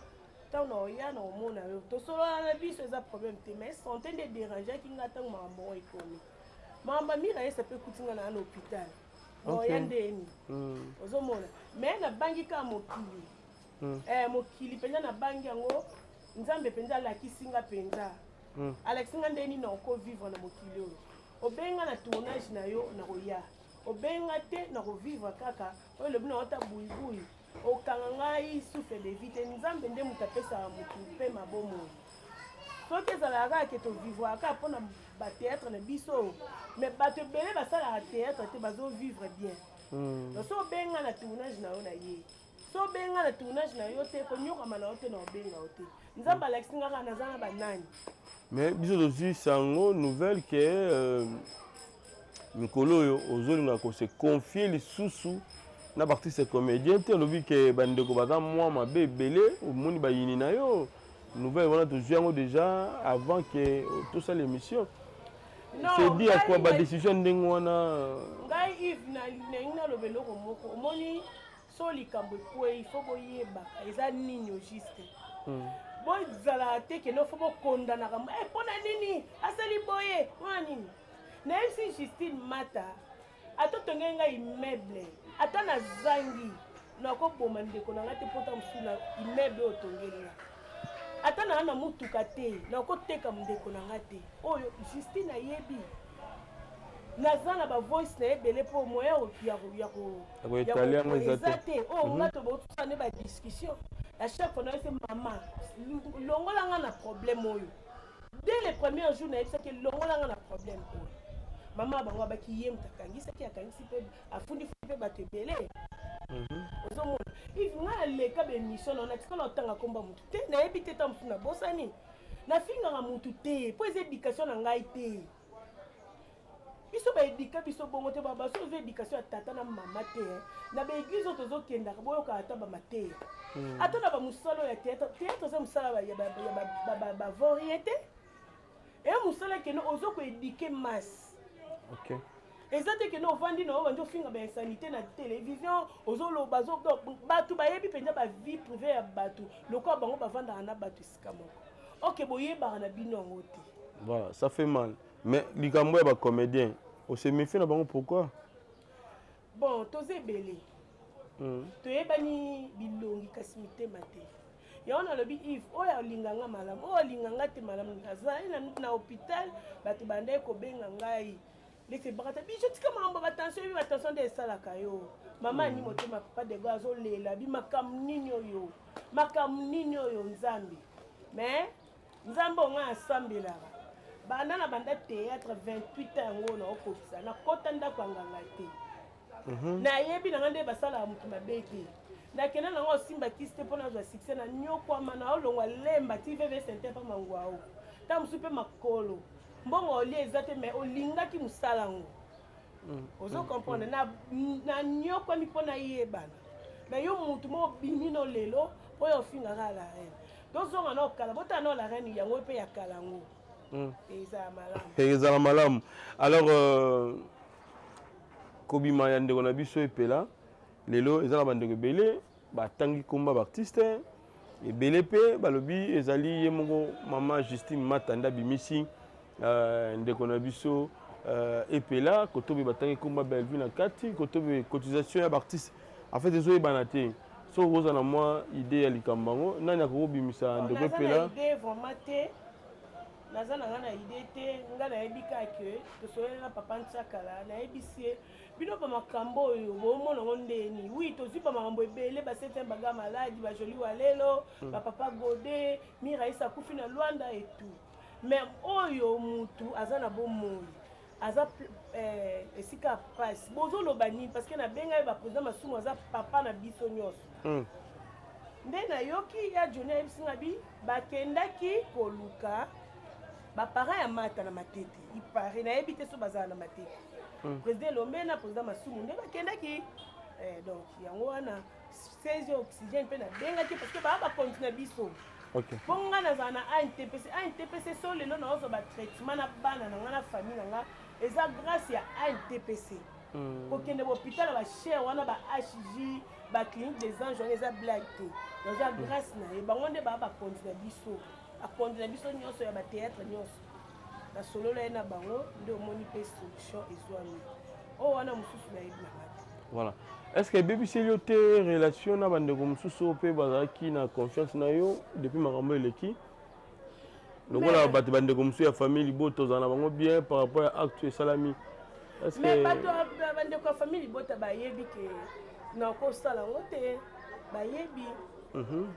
ntango na oya na omona yo, tosolola na biso, eza problème te. Mais santé nde dérangeaki nga ntango makambo oyo ekomi. Makambo amira yesa mpe ekuti nga na na hôpital, oya ndeni ozomona. Mais nabangi kaka mokili. Eh, mokili mpenza nabangi yango. Nzambe mpenza alakisi nga mpenza, alakisi nga ndenge nini nakovivre na mokili oyo. Obenga na tournage na yo, nakoya. Obenga te, nakovivre kaka oyo elobi na ota buibui. Okanga ngai souffle de vie te. Nzambe nde moto apesaka motu mpe mabomoi. Soki ezalaka kaka ke tovivraka kaka mpona batheatre na biso, mais bato ebele basalaka théâtre te, bazovivre bien. Donc so obenga na tournage na yo na ye, so obenga na tournage na yo te, konyokama na yo te, na obenga yo te. Nzambe alakisi nga kaka naza na banani. Mais biso tozwi sango nouvelle ke mikolo oyo ozolinga kose confier lisusu na baartiste comédien te. Olobi ke bandeko baza mwa mabe ebele, omoni bayini na yo. Nouvelle wana tozwi yango déjà avant ke tosala émission. C'est dit à quoi badécision ndenge wana? Ngai Yves, nalingi naloba eloko moko. Omoni, so likambo ekwei, fo boyebaka eza nini au juste. Bozalaka te kende fo bokondanaka mpo na nini asali boye, mpona nini. Nayebisi Justine Mata, ata otongeli ngai immeuble, ata nazangi, nakoboma ndeko na ngai te. Mpota mosusu na immeuble oyo otongeli nga, ata naa na mutuka te, nakoteka ndeko na ngai te. Oyo Justine ayebi, naza na bavoice na ye ebele, mpo moyen eza te. Oyo nga tobotosala nde badiscussion à chaque fois. Nayebisi mama, longola nga na problème oyo. Dès le premier jour nayebisaki, longola nga na problème oyo. Mama bango abaki ye moto akangisaki, akangisi mpe afundi mpe bato ebele. Ozomona Yves, ngai naleka baémission na natikala otanga komba motu te, nayebi te ta mosu nabosani. Nafingaka motu te mpo eza éducation na ngai te. Biso baéduquer biso bongo te. Baso ozwa éducation ya tata na mama te na baéglise oyo tozokendaka, boyokaka ata bamateya, ata na bamosala oyo ya théâtre. Théâtre eza mosala ya bavaurien te, eya mosala kende ozo koéduquer masse. Eza te kende ovandi na oyo bandi ofinga bainsanité na télévision, ozoloba. Bato bayebi mpenza bavie privée ya bato lokola bango bavandaka na bato esika moko. Ok, boyebaka na bino yango te. Voilà, ça fait mal. Mais likambo ya bacomédien, ose méfie na bango pourquoi? Bon, toza ebele. Toyebani bilongi kasi mitema te. Yango nalobi Yves, oyo alinganga malamu, oyo alinganga te malamu. Azali na hôpital, bato bandaki kobenga ngai leke bakata biso, tika makambo batension. Yebi batension nde esalaka yo. Mama ani motema, papa Dego azolela bi makambo nini oyo, makambo nini oyo, Nzambe. Mais Nzambe oyo ngai asambelaka, banda na banda théâtre 28 yango na okokisa, nakɔta ndako ya nganga te. Nayebi na ngai nde basalaka motu mabe te. Nakenda nango osimba kisi te mpo nazwa succès. Na nyokwama na olongwa lemba ti vv sente mpa mangwao, ta mosusu mpe makolo mbongo olia eza te, mais olingaki mosala yango. Ozo comprendre, na nyokwami mpo nayebana. Mais yo mutu moko obimi no lelo oyo ofingaka la reine, tozonga na okala, botala no la reine yango mpe ya kala yango ezala malamu. Ezala malamu. Alors kobima ya ndeko na biso Epela lelo, eza na bandeko ebele batangi komba baartiste ebele mpe balobi ezali ye moko mama Justine Matanda abimisi ndeko na biso Epela. Kotobe batangi komba Bellevue na kati, kotobe cotisation ya baartiste. En fait ezoyebana te. Soki oza na mwa idée ya likambo yango, nani akokobimisa ndeko Epela? Idée vraiment te, naza na ngai na idée te. Ngai nayebi kaka ke tosoleli na papa Ntiakala, nayebisi ye bino bamakambo oyo bomona yango ndeni. Wi, tozwi bamakambo ebele, basetin baga maladi, bajoli walelo, bapapa Gode Miraisa akufi na Lwanda et tout. Mais oyo mutu aza na bomoi, aza esika ya pasi, bozoloba nini? Parce que nabengai baprésident Masumu, aza papa na biso nyonso. Nde nayoki ya Joni ayebisi nga bi bakendaki koluka baparent ya Mata na Matete. Ipare nayebi te so bazala na Matete. Président Elombe na président Masumu nde bakendaki. Donc yango wana 16 oxygène mpe nabengaki, parce que baa bakonti na biso. Mpo nga nazala na ANTPC. ANTPC, so lelo naozwa batraitement na bana na nga na famille na nga, eza grâce ya ANTPC. Kokende bahôpital ya bacher wana, ba HJ, baclinique des anges wana, eza blague te. Eza grâce na ye. Bango nde baa bakonzi na biso, bakonzi na biso nyonso ya bathéâtre nyonso. Nasolola ye na bango nde omoni mpe solution ezwami. Oyo wana mosusu nayebi nanga te. Voilà. Est ce que ebebiseli yo te relation na bandeko mosusu oyo mpe bazalaki na confiance na yo depuis makambo eleki, lokola bato bandeko mosusu ya famille libota ozala na bango bien, par rapport ya acte esalami? Mais bato, bandeko ya famille libota bayebi ke nakosala yango te, bayebi.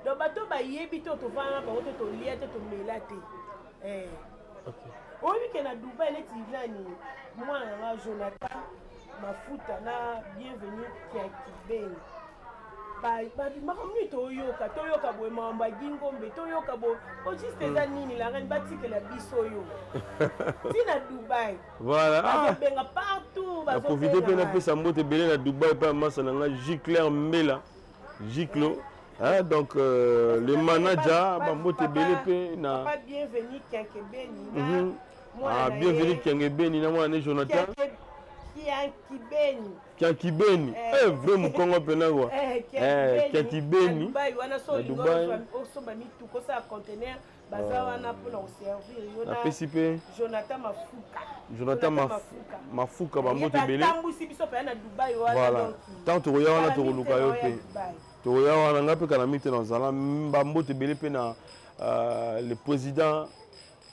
Donc bato bayebi te, tovanda na bango te, tolia te, tomela te. Eh. Oyebi ke na Dubai neti nani mwana na nga Jonathan Mafuta na Bienvenu Kiakibeni makambo nini toyoka toyoka boye makambo ya gingombe toyoka boye o juste eza hmm. nini la reine batikela biso yo ti na dubai voilà ah. bazobenga partout naprofite mpe napesa mbote ebele na dubai mpe ya masa na nga giclaire mbela Giclo hein, donc euh, le manager bambote ebele mpe na papa bienvenu Kiankebeni na mm -hmm. ah, bienvenu Kiankebeni na mwana ne Jonathan Kiankibeni Kiankibeni eh, eh vrai mokongo mpena kwa eh, eh, Kiankibeni Dubai wana so olingi osomba mituka osala conteneur baza wana mpona koservir yo napesi mpe Jonathan Mafuka Jonathan Mafuka bambote ebele atambwisi biso mpenza na Dubai wana voilà ntango tokoya wana tokoluka yo mpe tokoya wana ngai mpe kala mingi te nazala bambote ebele mpe na euh, le président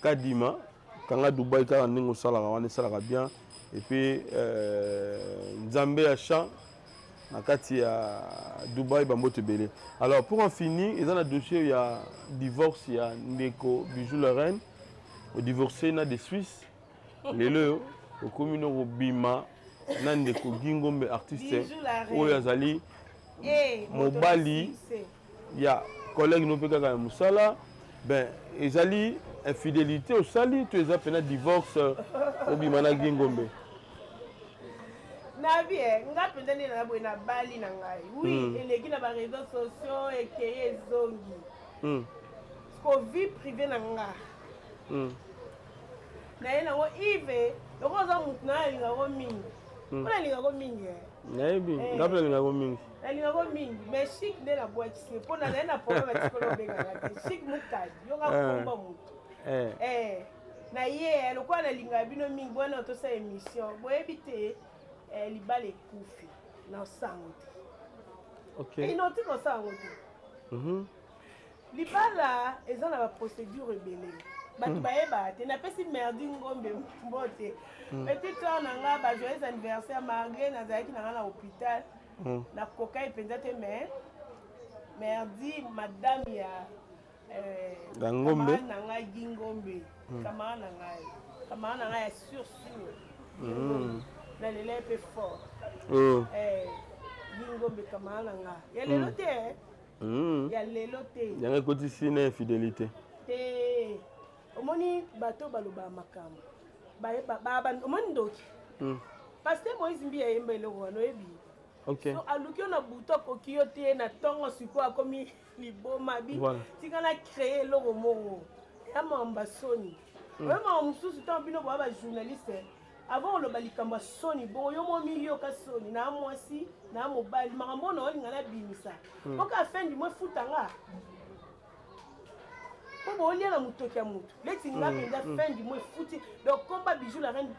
Kadima kanga Dubai kaka ndenge osalaka wana esalaka bien et puis euh, Nzambe ya champ na kati ya Dubaï bambote ebele. Alors pour en finir, eza na dossier ya divorce ya ndeko Bijou la reine, o divorcer na de Suisse. Lelo oyo okomi no kobima na ndeko Guy Ngombe artiste oyo azali eh, mobali ya collègue no mpe kaka ya mosala ben ezali infidélité osali to eza mpena divorce obima na Guy Ngombe na vie eh, nga mpenza nde na boye nabali na ngai wi mm. eleki na bareseau sociaux ekeye ezongi mm. ko vie privée na nga mm. naye nango ive lokola oza motu naye alingako mingi mm. mpo nalingako mingi eh. nayebi eh. nga mpe nalingako mingi nalingako mingi mais chic nde nabwakisi ye mpo nazali na problème atikolo obengaka te chic mukadi yoka komba motu eh. Na ye lokola nalingaka bino mingi bwana tosala émission boyebi te eh, libala ekufi na osango te okay. ino tika osango te mm -hmm. libala eza na baprocédure ebele bato mm. bayebaka te napesi merdi ngombe mbote mm. petite sœur na nga ba joyeux anniversaire malgré nazalaki na nga na hôpital mm. nakokai mpenza te mais merdi madame ya Eh, na ngombe na ngai gi ngombe hmm. camarade na ngai camarade na ngai ya sur sur hmm. nalela ye mpe fort oh. eh, gi ngombe camarade na ngai ya lelo hmm. te eh. ya lelo te yango ekotisi na infidélité te omoni bato balobaka makambo omoni ndoki paster moïse mbi ayemba eloko wana oyebi okay. so aluki yo na butu akoki yo te na ntongo sikoyo akomi liboma bi voilà. tika na créer eloko moko ya mamba soni mm. oyo makambo mosusu ntango bino boya bajournaliste avant oloba likambo ya soni bongo yo mo miyoka soni na mwasi na mobali makambo oyo naolinga nabimisa mm. oka fin du mois efuta nga mpo bolia na motoki ya motu leti nga mpenza mm. fin du mois efuti donc komba bijou la reine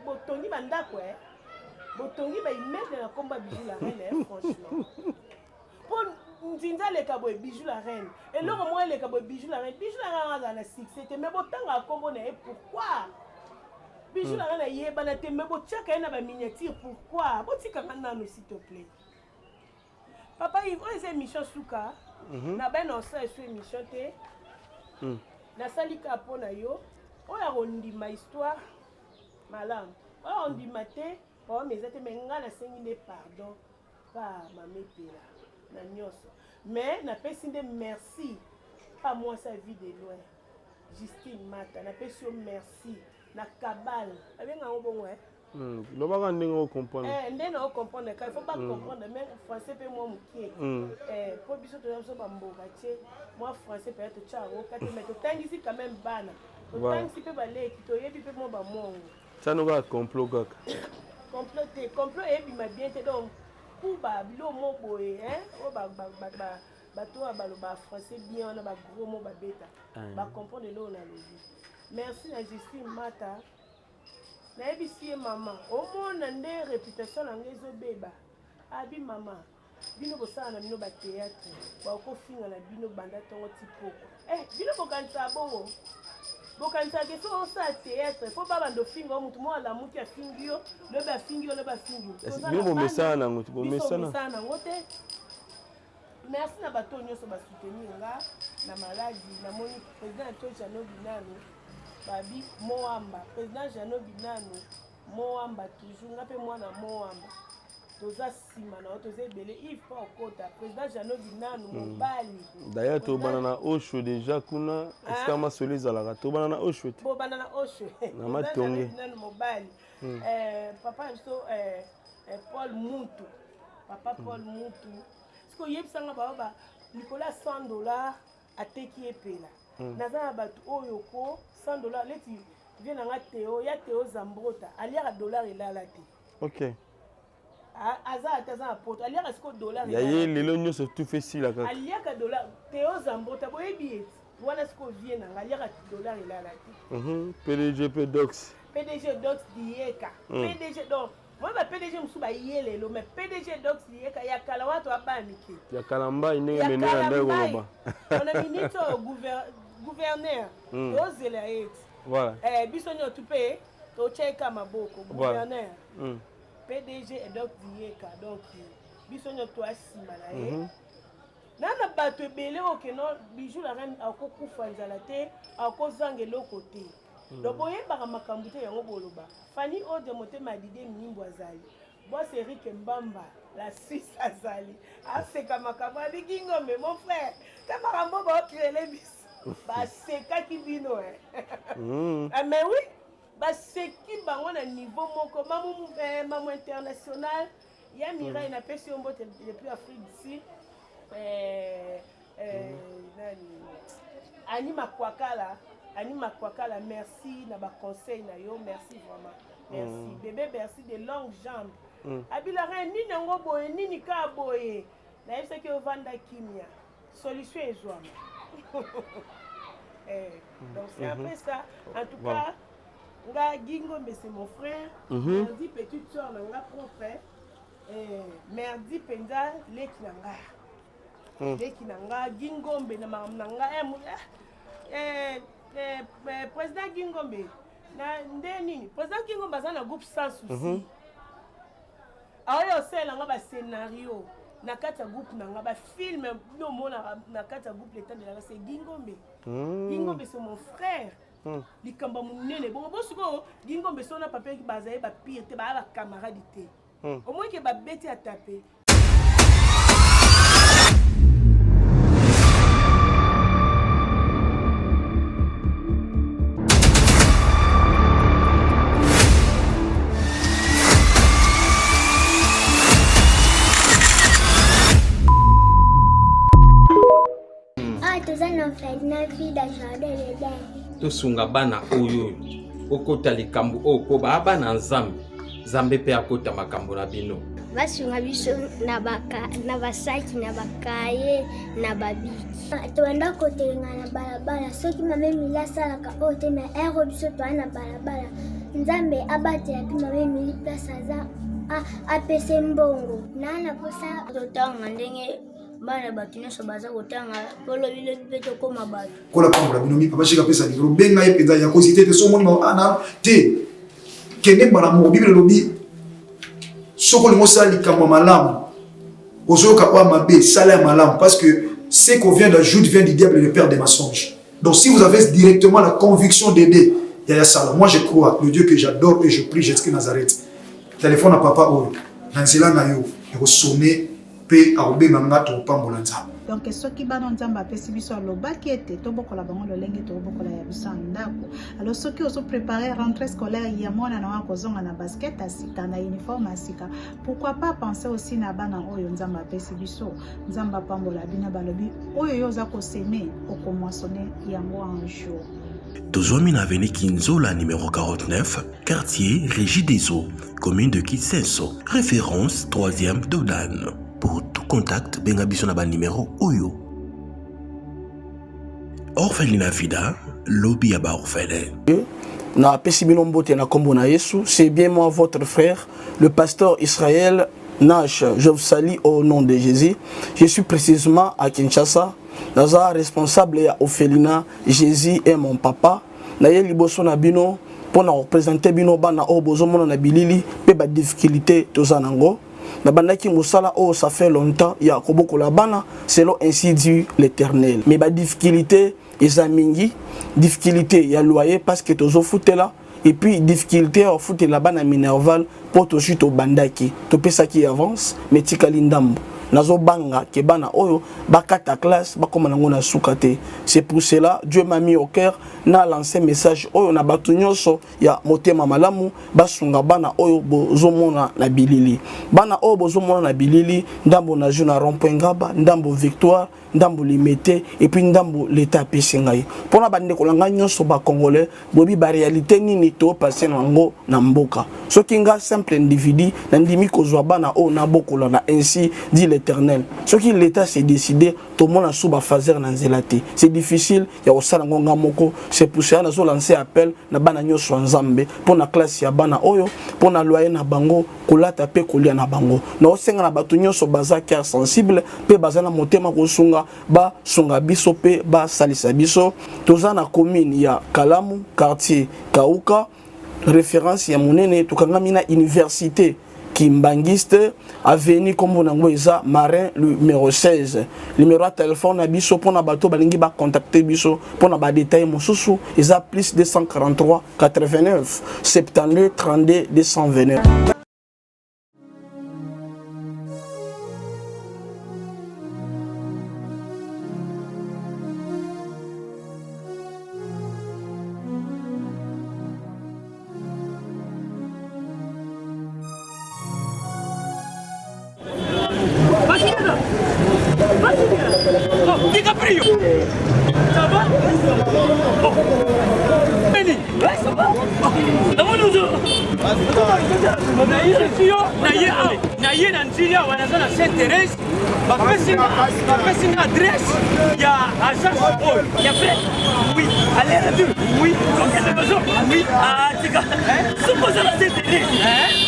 botongi bandako e botongi baimmeuble na komba bijou la reine eh, franchement mpo nzinza aleka boye bijou la reine eloko moko eleka boye bijou la reine bijou la reine azala na succès te mais botangaka nkombo na ye pourquoi bijou la reine ayebana te mais botiaka ye na baminiature pourquoi botikanga nano s'il te plaît papa Yves oyo eza émission suka mhm. na bana osala esu émission te mm. nasali kaka mpo na yo oyo akondima histoire malamu oyo akondima te problème eza te mais ngai nasengi nde pardon pa mama epela na nyonso mais napesi nde merci pa mwasi ya vie de loin Justine Mata napesi yo merci na kabale babenga yango bongo eh? Hmm, lobaka ndenge ocomprendre eh, nde na ocomprendre kaka il faut bacomprendre hmm. mais français mpe mwa mokie hmm. eh, mpo biso toza biso bamboka tie mwa français mpenza totya yango kati mais totangisi quand même bana totangisi mpe baleki toyebi mpe mwa bamongo Tiano kaka complot kaka. Complot te, complot eyebima bien te donc kuba bilo mo boye hein oyo ba ba ba ba bato oyo baloba français bien wana ba gros mots babeta ah. ba comprendre eloko nalobi. Merci na Justine Mata. Nayebisi ye mama, omona nde réputation na ngai ezobeba. Abi mama, Bino bosala na bino ba theatre bako finga na bino banda tongo ti pokwa eh bino bokanisaka bongo bokanisaka ke soki osala theatre fo babanda ofinga yo motu moko alamuki afingi yo lobi afingi yo lobi afingi yo bino bomesana nango te bomesana nango te. Merci na bato oyo nyonso ba soutenir nga na maladi. Namoni président na biso Jeannot Binano, babi Moamba, président Jeannot Binano Moamba toujours, nga mpe mwana Moamba, toza nsima na yo, toza ebele. Yves pa okota président Jeannot Binano mobali. D'ailleurs tobanda na Osho déjà kuna esika masolo ezalaka, tobanda na Osho te. Bobanda na Osho. Na Matonge. Binano mobali. Papa na biso Paul Mutu, papa Paul Mutu, soki oyebisanga bao ba likolo ya 100 $ ateki epela. Naza na bato oyo ko 100 $ leti vie na nga Teo ya Teo Zambrota aliaka dollar elala te. Aza ate aza na poto, aliaka sikoyo dollar. Ya ye lelo nyonso tufe esila kaka. Aliaka dollar. Teo Zambrota, boyebi eti wana sikoyo vie na nga aliaka dollar elala te. PDG mpe Dox. PDG Dox Dieka. PDG, donc moi ba PDG mosusu baye lelo, mais PDG Dox Dieka ya kala wana toya bana mike. Ya Kalambai ndenge mene na ndenge koloba. Ona minute oyo gouverneur tozela ye ti. Biso nyonso mpe totyeka maboko gouverneur. PDG Dox Dieka, donc biso nyonso toya nsima na ye. Na na bato ebele oyo keno Bijou la Reine akokufa nzala te, akozanga eloko te. Donc boyebaka makambo te, yango boloba Fani Ode motema ya Didie Mimbo azali boss Eric Mbamba la Suisse azali aseka makambo abiki ngombe mon frère te makambo baocrele biso basekaki bino. Ah, mais oui, baseki bango na niveau moko. Mamu, mamu international ya Mirai, napesi yo mbote depuis Afrique du Sud. Nani Ani Makwakala, Ani Makwakala, merci na baconseil na yo, merci vraiment, merci. Bébé merci de longues jambes. Abilaka nini yango boye, nini kaka boye, nayebisaki ovanda kimia, solution ezwama. Donc c'est un peu ça en tout cas. Nga Gingombe, c'est mon frère. Merdi, petite soeur na nga propre. Merdi mpenza leki na nga. Leki na nga Gingombe na makambo na nga. Président Gingombe na nde nini, président Gingombe aza na groupe Sans Souci. Aoyo osalela nga bascénario na kati ya groupe na nga, bafilm bino omonaka na kati ya groupe Le Temps de la, c'est Gingombe. Gingombe, c'est mon frère. Likambo ya monene bongo bo sikoyo Gingombe so na papa bazali bapire te, baya bacamarade te. Omoi ke babeti atape. Awa toza na orphelinat Vida Jardin d'Eden. Tosunga bana oyo oyo okota likambo oyo mpo baa bana Nzambe, Nzambe mpe akota makambo na bino. Basunga biso na na basaki, na bakaye, na babiki. Tobanda kotelenga na balabala soki mama Emili asalaka oyo te na ere biso toya na balabala. Nzambe abatela mpe mama Emili place aza, apese mbongo na na mposa. Totanga ndenge bana bato nyonso baza kotanga po lobilobi mpe tokóma bato. Kola pambola bino mi papa Shika apesa libro, benga ye mpenza ya kozite te. So omoni ana te, kende mbala moko. Bible elobi soki olingi osala likambo ya malamu, ozoyoka oyo mabe, sala ya malamu, parce que ce qu'on vient d'ajoute vient du diable, le père des mensonges. Donc si vous avez directement la conviction d'aider yaya sala, moi je crois le Dieu que j'adore et je prie, Jésus Nazareth, téléphone ya papa oyo na nzela na yo ekosone mpe akobenga nga, tokopambola Nzambe. Donc soki bana Nzambe apesi biso, alobaki ete tobokola bango lolenge tokobokola ya biso ya ndako. Alors soki ozoprépare rentrée scolaire ya mwana na yo, akozonga na basket ya sika, na uniforme ya sika, pourquoi pas penser aussi na bana oyo Nzambe apesi biso? Nzambe apambola bino. Balobi oyo yo oza kosemer, okomoissonner yango un jour. Tozwami na avenue Kinzola numéro 49, quartier Régie des Eaux, commune de Kisenso, référence 3e Dodan. Pour tout contact, benga biso na ba numéro oyo. Orphelinat Vida, lobi ya ba orphelin. Na pesi bino mbote na kombo na Yesu. C'est bien moi, votre frère, le pasteur Israël Nash. Je vous salue au nom de Jésus. Je suis précisément à Kinshasa. Naza responsable ya orphelinat Jésus est mon papa. Naye liboso na bino mpo na représenter bino bana oyo bozomona na bilili mpe badifficulté toza nango. Nabandaki mosala oyo ça fait longtemps ya kobokola bana selon ainsi dit l'Éternel. Mais ba difficulté eza mingi, difficulté ya loyer parce que tozofutela et puis difficulté ya kofutela bana minerval mpo tozwi tobandaki topesaki avance mais tikali ndambo nazobanga ke bana oyo bakata classe bakoma nango na suka te. C'est pour cela Dieu m'a mis au cœur na lancer message oyo na bato nyonso ya motema malamu basunga bana oyo bozomona na bilili. Bana oyo bozomona na bilili, ndambo na jeu na rond point Ngaba, ndambo Victoire, ndambo Limete et puis ndambo l'État apesi ngai. Mpona bandeko na ngai nyonso ba congolais, boyebi ba réalité nini to passer na yango na mboka. Soki nga simple individu nandimi kozwa bana oyo nabokola na ainsi dit l'Éternel, soki l'État s'est décidé tomona sous ba phaser na nzela te, c'est difficile ya kosala yango nga moko. C'est pour cela nazo lancer appel na bana nyonso ya Nzambe mpo na classe ya bana oyo, mpo na loyer na bango, kolata mpe kolia na bango. Naosenga na bato nyonso baza cœur sensible mpe baza na motema kosunga, basunga biso mpe basalisa biso. Toza na commune ya Kalamu, quartier Kauka, référence ya monene. Tokangami na université Kimbanguiste, avenue kombo nango eza Marin numéro 16. Numéro ya téléphone na biso mpona bato balingi bacontacte biso mpona badetail mosusu eza plus 243 89 72 32 229. DiCaprio Ça va oh. Beni Ça va namoni ozo naye awa naye na nzili awa naza na saint thérèse bapesi nga adresse ya agence oyo ya vrai oui aller retour oui kokende maison oui atika soki oza na saint thérèse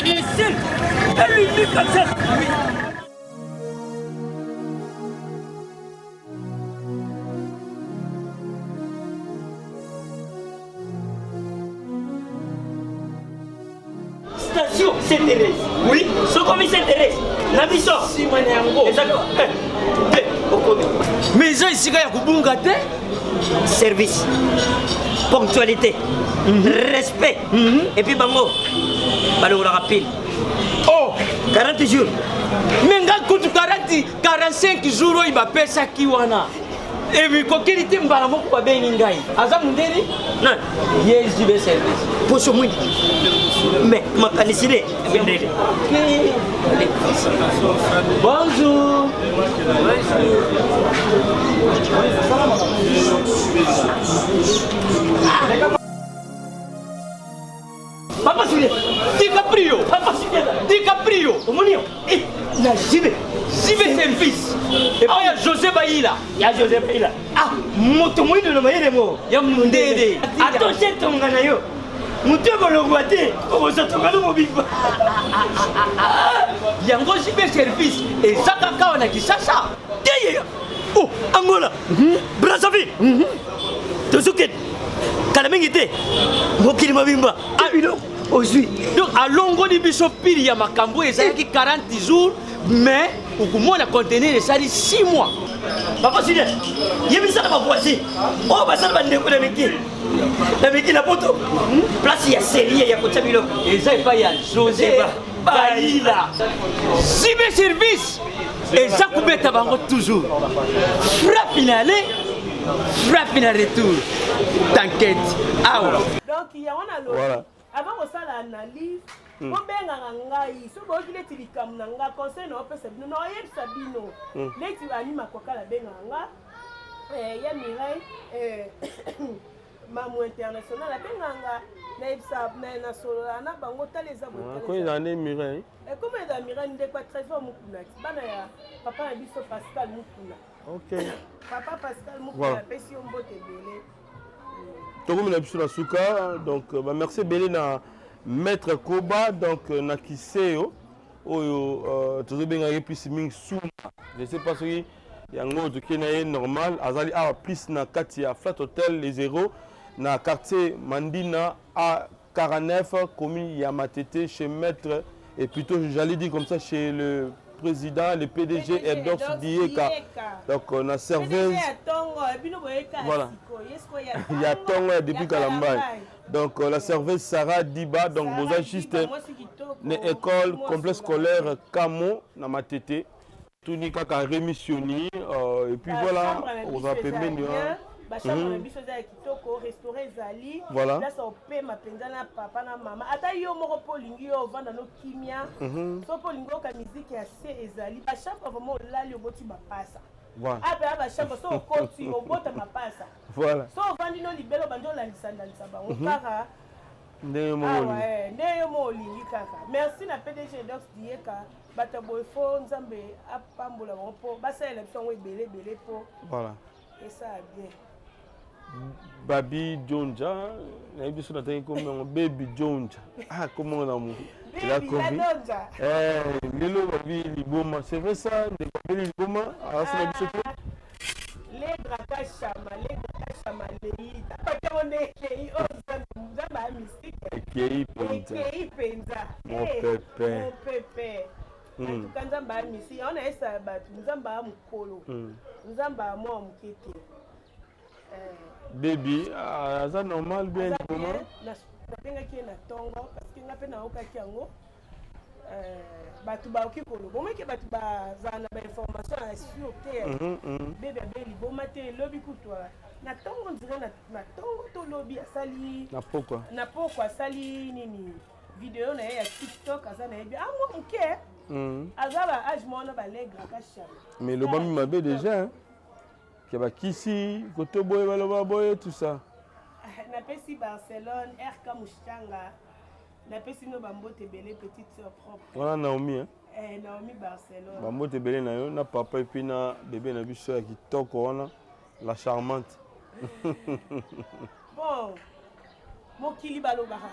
le seul et l'unique agence oui. Station Saint Thérèse. Oui, sokomi Saint Thérèse. Na biso. Sima na yango. Ezaka eh, te okomi. Mais eza esika ya kobunga te. Service. Ponctualité. Mm -hmm. Respect. Mm -hmm. Et puis bango balongolaka pile. Oh, 40 jours. Mais nga kutu 40 45 jours oyo bapesaki wana. Ebikokeli te mbala moko babengi ngai. Aza mundeli? Nani? Ye JB service. Poso mwindu. Mais makanisi ne mindele. Bonjour. Papa Julien. DiCaprio. Papa Julien. DiCaprio. Omoni yo. Eh, na JB. JB service. Epai ya José Bayila. Ya José Bayila. Ah, moto moyindo na mayele mo. Ya mundele. Attention tonga na yo. Moto ekolongwa te, okozotonga no mobimba. Yango JB service eza kaka awa na Kinshasa. Te ye. Oh, Angola. Brazzaville. Tozokende. Kala mingi te. Mokili mobimba. Ah, biloko ozwi. Donc alongoli biso pili ya makambo ezalaki 40 jours mais okomona conteneur esali 6 mois. Papa Julien, yebisa na bavoisin oyo basala bandeko na miki na miki na poto place ya serie ya kotya biloko eza epai ya José Bayila. Zibe service eza kobeta bango toujours frappe na aller frappe na retour t'inquiète awa. Donc yango nalobi Voilà. avant kosala analyse bobengaka ngai soki boyoki neti likambo na nga conseil na opesa bino na oyebisa bino neti ani makwakala abengaka nga ya Mireille mamu international abengaka nga nayebisa nasolola na bango tala eza boye, tala Koyo eza ezala nde Mireille. Ekoma eza Mireille ndeko ya Trésor Mukuna ti bana ya papa na biso Pascal Mukuna. Ok. Papa Pascal Mukuna Voilà. apesi yo mbote ebele. Tokomi na biso na suka donc bah, merci ebele na maître Koba donc na Kiseyo oyo tozobengaka ye plus mingi Suma. Je sais pas soki yango tokei na ye normal azali awa plus na kati ya Flat Hotel Les Héros na quartier Mandina a 49 commune ya Matete chez maître. Et plutôt, j'allais dire comme ça, chez le président, le PDG Erdox Dieka. Donc, on a serveuse. Voilà. Il y a Tongo depuis Kalambay. Donc, euh, la serveuse Sarah Diba. Donc, vous avez juste une école, complexe scolaire Kamo, na Matete. Tuni kaka remissioni. Euh, et puis voilà, on va pembeni. Bachambre na biso eza ya kitoko, restaurant ezali, Voilà. place opema mpenza na papa na mama, ata yo moko mpo olingi yo ovanda no kimia. So mpo olingi oyoka miziki ya se, ezali bachambre vraiment, olali oboti mapasa. Ape ya bachambre, so okoti obota mapasa. So ovandi no libelo, obandi olandisa-landisa bango kaka ndenge moko awa olingi. Ndenge yo moko olingi kaka. Merci na PDG Dox Dieka. Bato ya boye fo Nzambe apambola bango mpo basalela biso yango ebele ebele mpo esala bien. Babi Jonja, nayebi biso natangi kombo yango Baby Jonja. Ah, kombo na mo. Baby ya Donja. Eh, lelo babi liboma. C'est vrai ça, ndeko abeli liboma, asala biso te. Legra kashama, legra kashama, lei tapatango nde ekei oyo Nzambe, Nzambe ya mystique. Ekei mpenza. Ekei mpenza. Mopepe. Mopepe. En tout cas, Nzambe ya mystique yango nayesala bato, Nzambe ya mokolo, Nzambe ya mwa moke te. Baby, ah, aza normal bien Aza liboma. bien, nabengaki ye na ntongo parce que nga mpe naokaki yango. Bato bakoki koloba omeke, bato bazala na bainformation ya sûr te. Bebe abe liboma te, elobi kutu na ntongo ndire na ntongo to lobi asali Na pokwa. Na pokwa asali nini, video na ye ya TikTok, aza na yebi ah mwa moke. Aza ba age mwana balegra kashama. Mais lobami mabe déjà, hein? Ke bakisi koto boye baloba boye tout ça. Napesi Barcelone RK Mushanga, napesi no bambote ebele, petite sœur propre. Wana Naomi, hein? Eh, Naomi Barcelone. Bambote ebele na yo na papa et puis na bébé na biso ya kitoko wana, la charmante. Bon, mokili balobaka.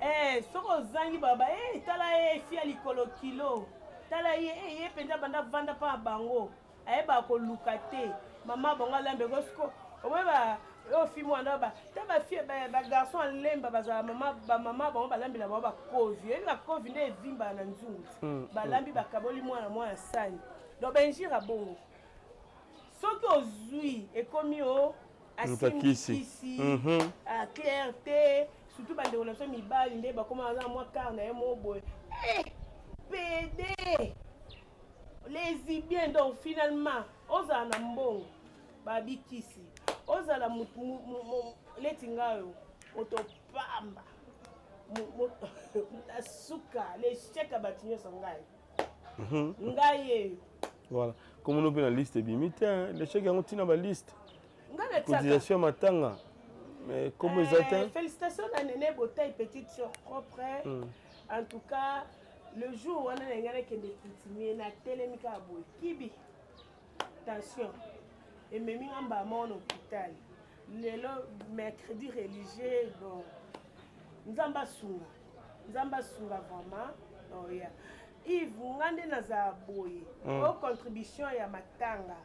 Eh, soki ozangi baba eh, tala ye fia likolo kilo, tala ye eh, ye mpenza banda vanda mpa na bango, ayebaka koluka te, mama bango alambeko siko omoi ba oyo fi mwana ba ta bafie bagarçon alemba bazala mama bamama bango balambela bango bakovi, oyebi bakovi nde evimbaka na nzungu ti. Balambi, bakaboli mwana mwana sani, donc bainjire bongo soki ozwi ekomi o Moto akisi. Asimbikisi clair te, surtout bandeko na biso mibali nde bakoma aza na mwa kar na ye moko boye eh, pd lesbien. Donc finalement ozala na mbongo babikisi, ozala mutu leti ngai oyo moto pamba, asuka l'échec ya bato nyonso, ngai ngai eyo. Voilà. Comme on mpe na liste ebimi te, hein? L'échec yango ntina baliste ngai natiaka cotisation ya matanga, mais kombo eza te. Félicitations na Nene Botaille, petite sœur propre. En tout cas, le jour wana na ngai nakende coutumier, natelemi kaka boye, kibi tension ememi nga mbala moko na hôpital. Lelo mercredi religieux, bon, Nzambe asunga, Nzambe asunga vraiment. Oya Yves, nga nde nazala boye. O contribution ya matanga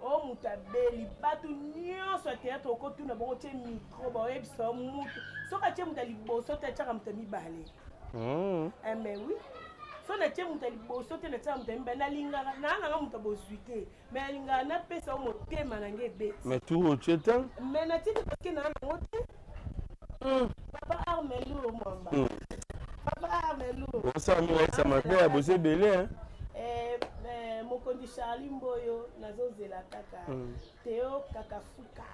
o moto abeli, bato nyonso ya théâtre okotuna bango, tie micro, baoyebisa yo mutu soki atie moto ya liboso te, atiaka moto ya mibale. Eh, mais oui, so natie moto ya liboso te, natiaka moto ya mibale. Nalingaka naa nanga moto ya bozwi te, mais nalingaka napesa yo motema na ngai ebeti. Mais tour otie te. Mais natie te parce que naa nango te. Papa Armelo Mwamba. Papa Armelo. Osala mingi ayesa mabe ya boza ebele, hein? Eh, eh, mokonzi Charlie Mboyo, nazozela kaka. Teo Kakafuka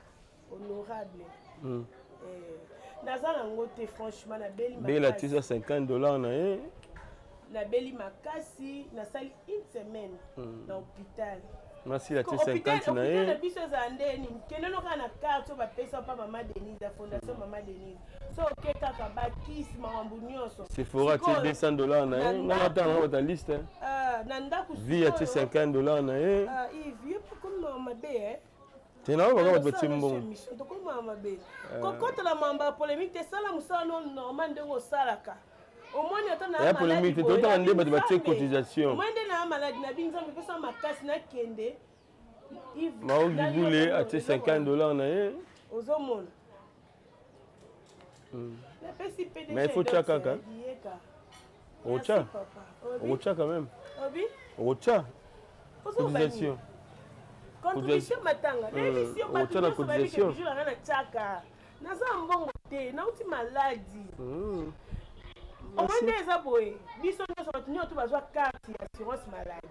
honorable. Eh, naza nango te, franchement nabeli Bela makasi. tisa 50 $ na ye. Nabeli makasi, nasali une semaine na hôpital. Masila tie Hôpital 50 na hôpital na ye. biso ezala ndeni, kende no kaka na carte oyo bapesa pa Mama Denise ya fondation Mama Denise, so oke kaka bakisi makambo nyonso. Sephora tie 200 $ na ye. Nga natanga nga bata liste, hein. Ah, na ndako Vi atie 50 $ na ye. Ah, Yves, yo mpe komi mabe eh? Te na oyo baka bato batie mbongo. Tokómaa mabe kokotela mamba ya polémique te, sala mosala no normal ndenge osalaka, omoni ata na Ya polémique te, totala nde bato batie cotisation. Omoni nde na maladi na bi Nzambe epesa makasi nakende Yves, Mao Gibule nayoka atie 50 $ na ye. Ozomona napesi PDG Mais il faut tia kaka. Yeka. Okotya okotya quand même. Okotya cotisation. Contribution matanga. Nayebi yo bato nyonso bayebi ke bijou nanga natiaka. Naza mbongo te, nauti maladi. Hmm. Omoni nde eza boye, biso nyonso bato nyonso bazwa carte ya assurance maladie.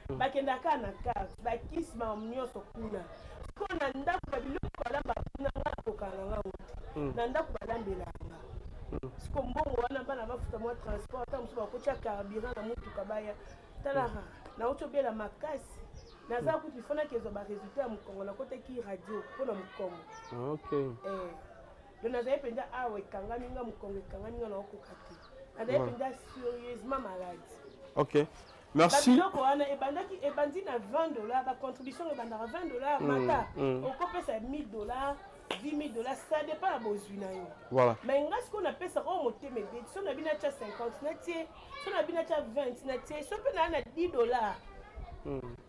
Hmm. Bakendaka kaka na carte, bakisi makambo nyonso kuna. Sikoyo na ndako ba biloko balamba kuna nga nakokana na ngango te. Hmm. Na ndako balambela nga. Sikoyo mbongo wana bana bafuta mwa transport, ata mosusu bakotya carburant na motuka baya. Talaka, nauti obela makasi. Naza kutu il faut nakezwa ba résultat ya mokongo, nakotaki radio mpo na mokongo. Ah, okay. Eh. Donc nazali mpenza awa ekangami nga mokongo ekangami nga naokoka te. Nazali mpenza sérieusement malade. Ok. Merci. Biloko wana ebandaki ebandi na 20 dollars, ba contribution ebandaka 20 dollars mata. Okopesa 1000 dollars, 10 000 dollars, ça dépend ya bozwi na yo. Voilà. Mais nga sikoyo napesaka oyo motema ebeti, so na bino atya 50 natie, so na bino atya 20 natie, so mpe naa na 10 dollars.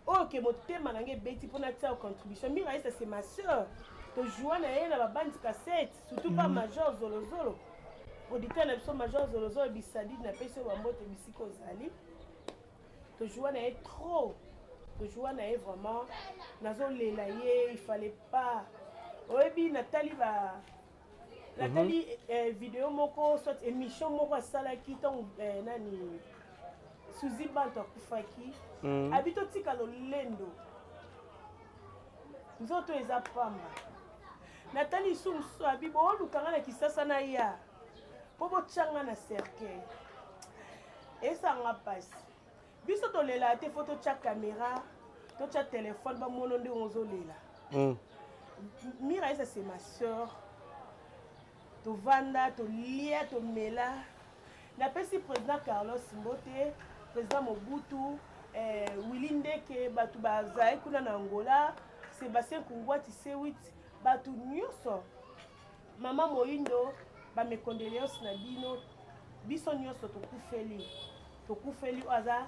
Oyo ke motema na ngai ebeti mpo natia contribution. Miraisa c'est ma sœur. Tojoua na ye na babandi cassette, surtout pas Major Zolozolo. Producteur na biso Major Zolozolo bisadidi napesi yo bambote bisika ozali. Tojoua na ye trop. Tojoua na ye vraiment. Nazolela ye, il fallait pas. Oyebi natali ba natali eh, video moko soit émission moko asalaki ntango eh, nani Suzy Bantu akufaki. Abi totika lolendo. Nzoto eza pamba. Natali lisusu mosusu abi booluka nga na kisasa na ya mpo botya nga na cercueil. Esanga mpasi. Biso tolela te fo totya caméra, totya telefone bamono ndenge ozolela. Miraisa c'est ma sœur. Tovanda, tolia, tomela. Napesi président Carlos Mbote, président Mobutu, eh, Willy Ndeke, bato bazali kuna na Angola, Sébastien Kungwati C8, bato nyonso, mama Moindo, ba mes condoléances na bino, biso nyonso tokufeli, tokufeli oyo aza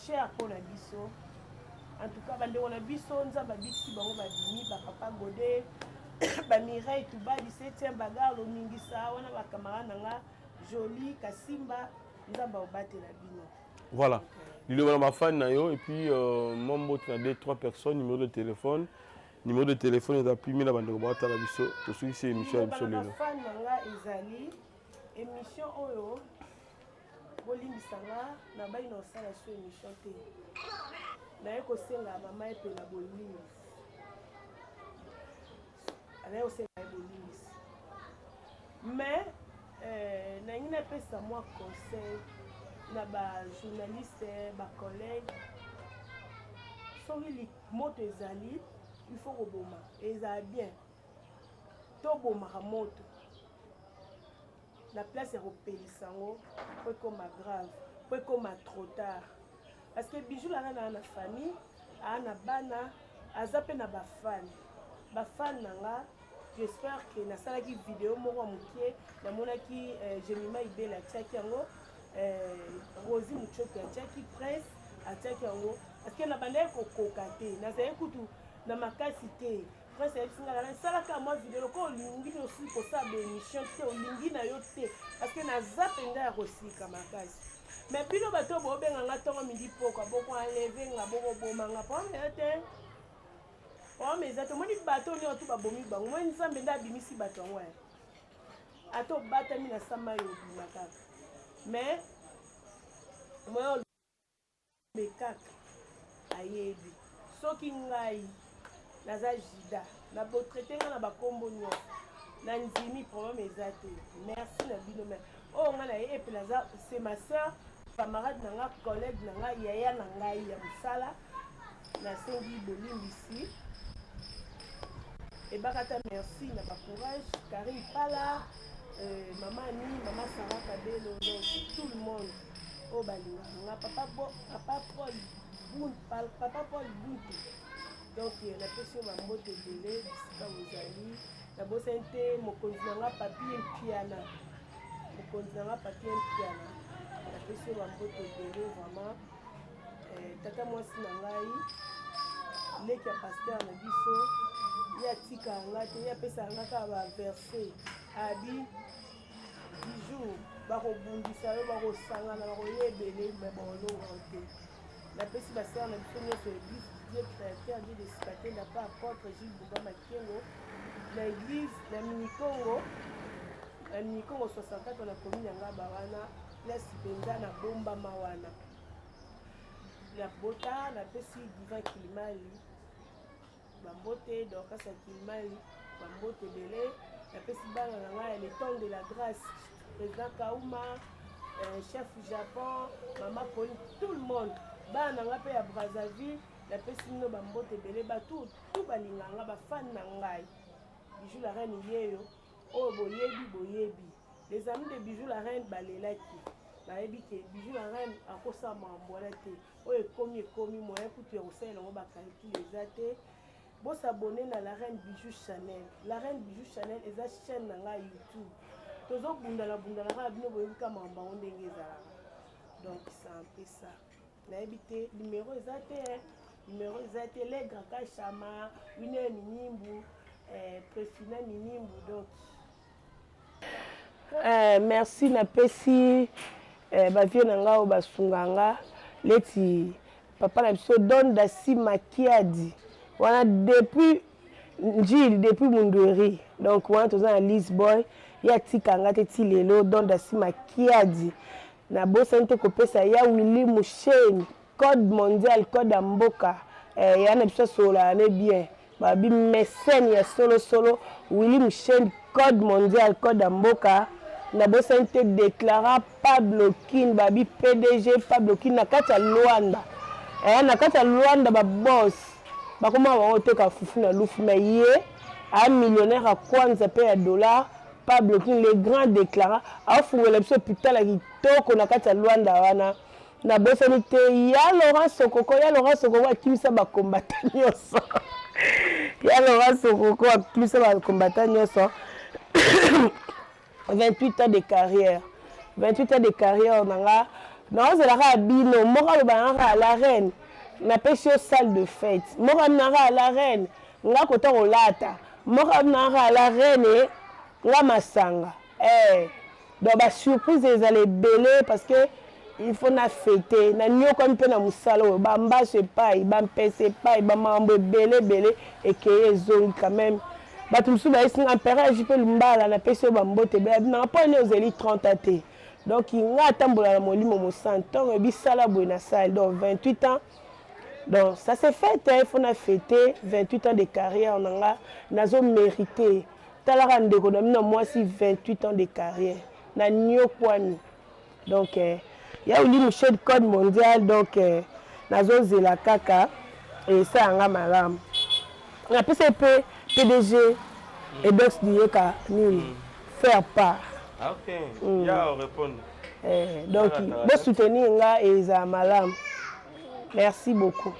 cher mpo na biso. En tout cas, bandeko na biso, Nzambe abikisi bango babimi, ba papa Godé, ba Mireille Tubadi, Septième Bagarre, Lomingisa, wana ba camarade na nga, Jolie, Kasimba, Nzambe aobatela bino. Voilà. Liloba na bafani na yo et puis euh, mwa mbote na 2 3 personnes, numéro de téléphone. Numéro de téléphone eza plumi na bandeko baotala biso tosukisi émission ya biso Liloba na lelo. bafani na nga ezali émission oyo bolimbisa nga nabai na kosala so émission te naye kosenga mama epela bolimbisi naye kosenga ye bolimbisi mais euh, nalingi napesa mwa conseil na bajournaliste bacollègue soki moto ezali il faut koboma ezala bien tobomaka moto na place ya kopelisa yango po ekoma grave po ekoma trop tard parce que bijou langa naa na famille aa na bana aza mpe na bafane bafane na nga. J'espère que nasalaki video moko ya mokie namonaki eh, Jemima Ibele atiaki yango eh, Rosie Muchoki atiaki Prince atiaki yango parce que nabandaki kokoka te nazalaki kutu na makasi te. Prince ayebisi nga na salaka mwa video lokola olingi osi kosala ba émission te olingi na yo te parce que naza mpenza ya kosika makasi mais bino bato oyo bobenga nga ntongo midi pokwa boko enleve nga bokoboma nga problème eza te problème eza te omoni bato oyo nyonso babomi bango moi nzambe nde abimisi bato yango ya ata obatami na sama yo obima kaka mais moya olobe kaka ayebi soki ngai naza jida na botraite ngai na bakombo nyonso na ndimi problème eza te merci na bino mais oyo ngai na ye epela aza c'est ma sœur camarade na nga collègue na nga yaya na ngai ya mosala nasengi bolimbisi ebakata merci na bacourage Karine Pala euh, mama Ani mama Sarah Kabelo donc tout le monde oyo balingaka nga papa, Bo, papa Paul Bun, papa Paul Buntu donc euh, napesi yo bambote ebele bisika bozali nabosani te mokonzi na nga papi Mpiana mokonzi na nga papi Mpiana napesi yo bambote ebele vraiment eh, tata mwasi na ngai leki ya pasteur na biso ye atikaka nga te ye apesaka nga kaka baverse abi du jour. Bakobundisa yo, bakosangana, bakoya ebele, mais bakolonga yo te. Napesi ba sœurs na biso nyonso église Dieu créateur, Dieu de Sikatenda, pa apôtre Gilles Bouba Makengo, na église na Minikongo, na Minikongo 64 na commune ya Ngaba wana, place mpenza na bombama wana. Na bota napesi Divin Kilimali bambote, Dorcas ya Kilimali bambote ebele, napesi bana na ngai ya le temps de la grâce, président Kauma, euh, chef Japon, mama Pauline, tout le monde, bana na ngai mpe ya Brazzaville, napesi bino bambote ebele, bato tout balinga nga, bafan na ngai. Bijou la reine yeyo, oyo boyebi boyebi. Les amis de Bijou la reine balelaki, bayebi ke Bijou la reine akosala makambo wana te. Oyo ekomi ekomi, moyen kutu ya kosalela yango ba calcul eza te. Bo s'abonner na la reine Bijou Chanel. La reine Bijou Chanel eza chaîne na ngai YouTube. Tozo bundana bundana kaka bino boyebi kaka makambo yango ndenge ezalaka. Donc c'est un peu ça. Nayebi te numéro eza te hein. Numéro eza te Legra Kashama, Winner Minimbu, eh, Prefina Minimbu donc Eh, merci napesi eh, bavie na ngai oyo basunga nga leti papa na biso Don Dasi Makiadi wana depuis Njili depuis Mundueri donc wana toza na Lisboy ye atika nga te ti lelo Don Dasi Makiadi nabosani te kopesa ya Willy Musheni code mondial code ya mboka eh, ya na biso asololaka ne bien babi mécène ya solo solo Willy Musheni code mondial code ya mboka nabosani te déclara Pablo Kin babi PDG Pablo Kin na kati ya Luanda eh, na kati ya Luanda ba boss bakoma bango teka fufu na lufu mais ye a millionnaire ya kwanza pe ya dollar Pablo Kin le grand déclara afungola biso hôpital ya kitoko na kati ya Luanda wana nabosani te ya Laurent Sokoko ya Laurent Sokoko akimisa ba combattant nyonso ya Laurent Sokoko akimisa ba combattant nyonso 28 ans de carrière 28 ans de carrière na nga naozela kaka bino moko aloba na kaka la reine napesi yo salle de fête moko amina kaka la reine nga kota kolata moko amina kaka la reine nga masanga eh. Donc ba surprise ezala ebele parce que il faut na fete na niokwami mpe na mosala oyo bambasu epai bampese epai bamakambo ebele ebele ekei ezongi quand même bato mosusu bayesi nga empereur JP Lumbala napesi yo bambote ebele abinanga mpo nini ozeli 30 ans te donc nga atambola na molimo mosantu ntongo ebisala boye na sali donc 28 ans donc ça s'est fait hein, il faut na fêter 28 ans de carrière na nga nazo mériter Talaka ndeko na bino mwasi 28 ans de carrière na niokwami donc eh, ya Willy Michel code mondial donc eh, nazozela kaka esala nga malamu napesa ye mpe PDG Edox Diyeka nini mm. faire part ah, ok mm. ya répondre eh, donc bosoutenir nga ezala malamu merci beaucoup.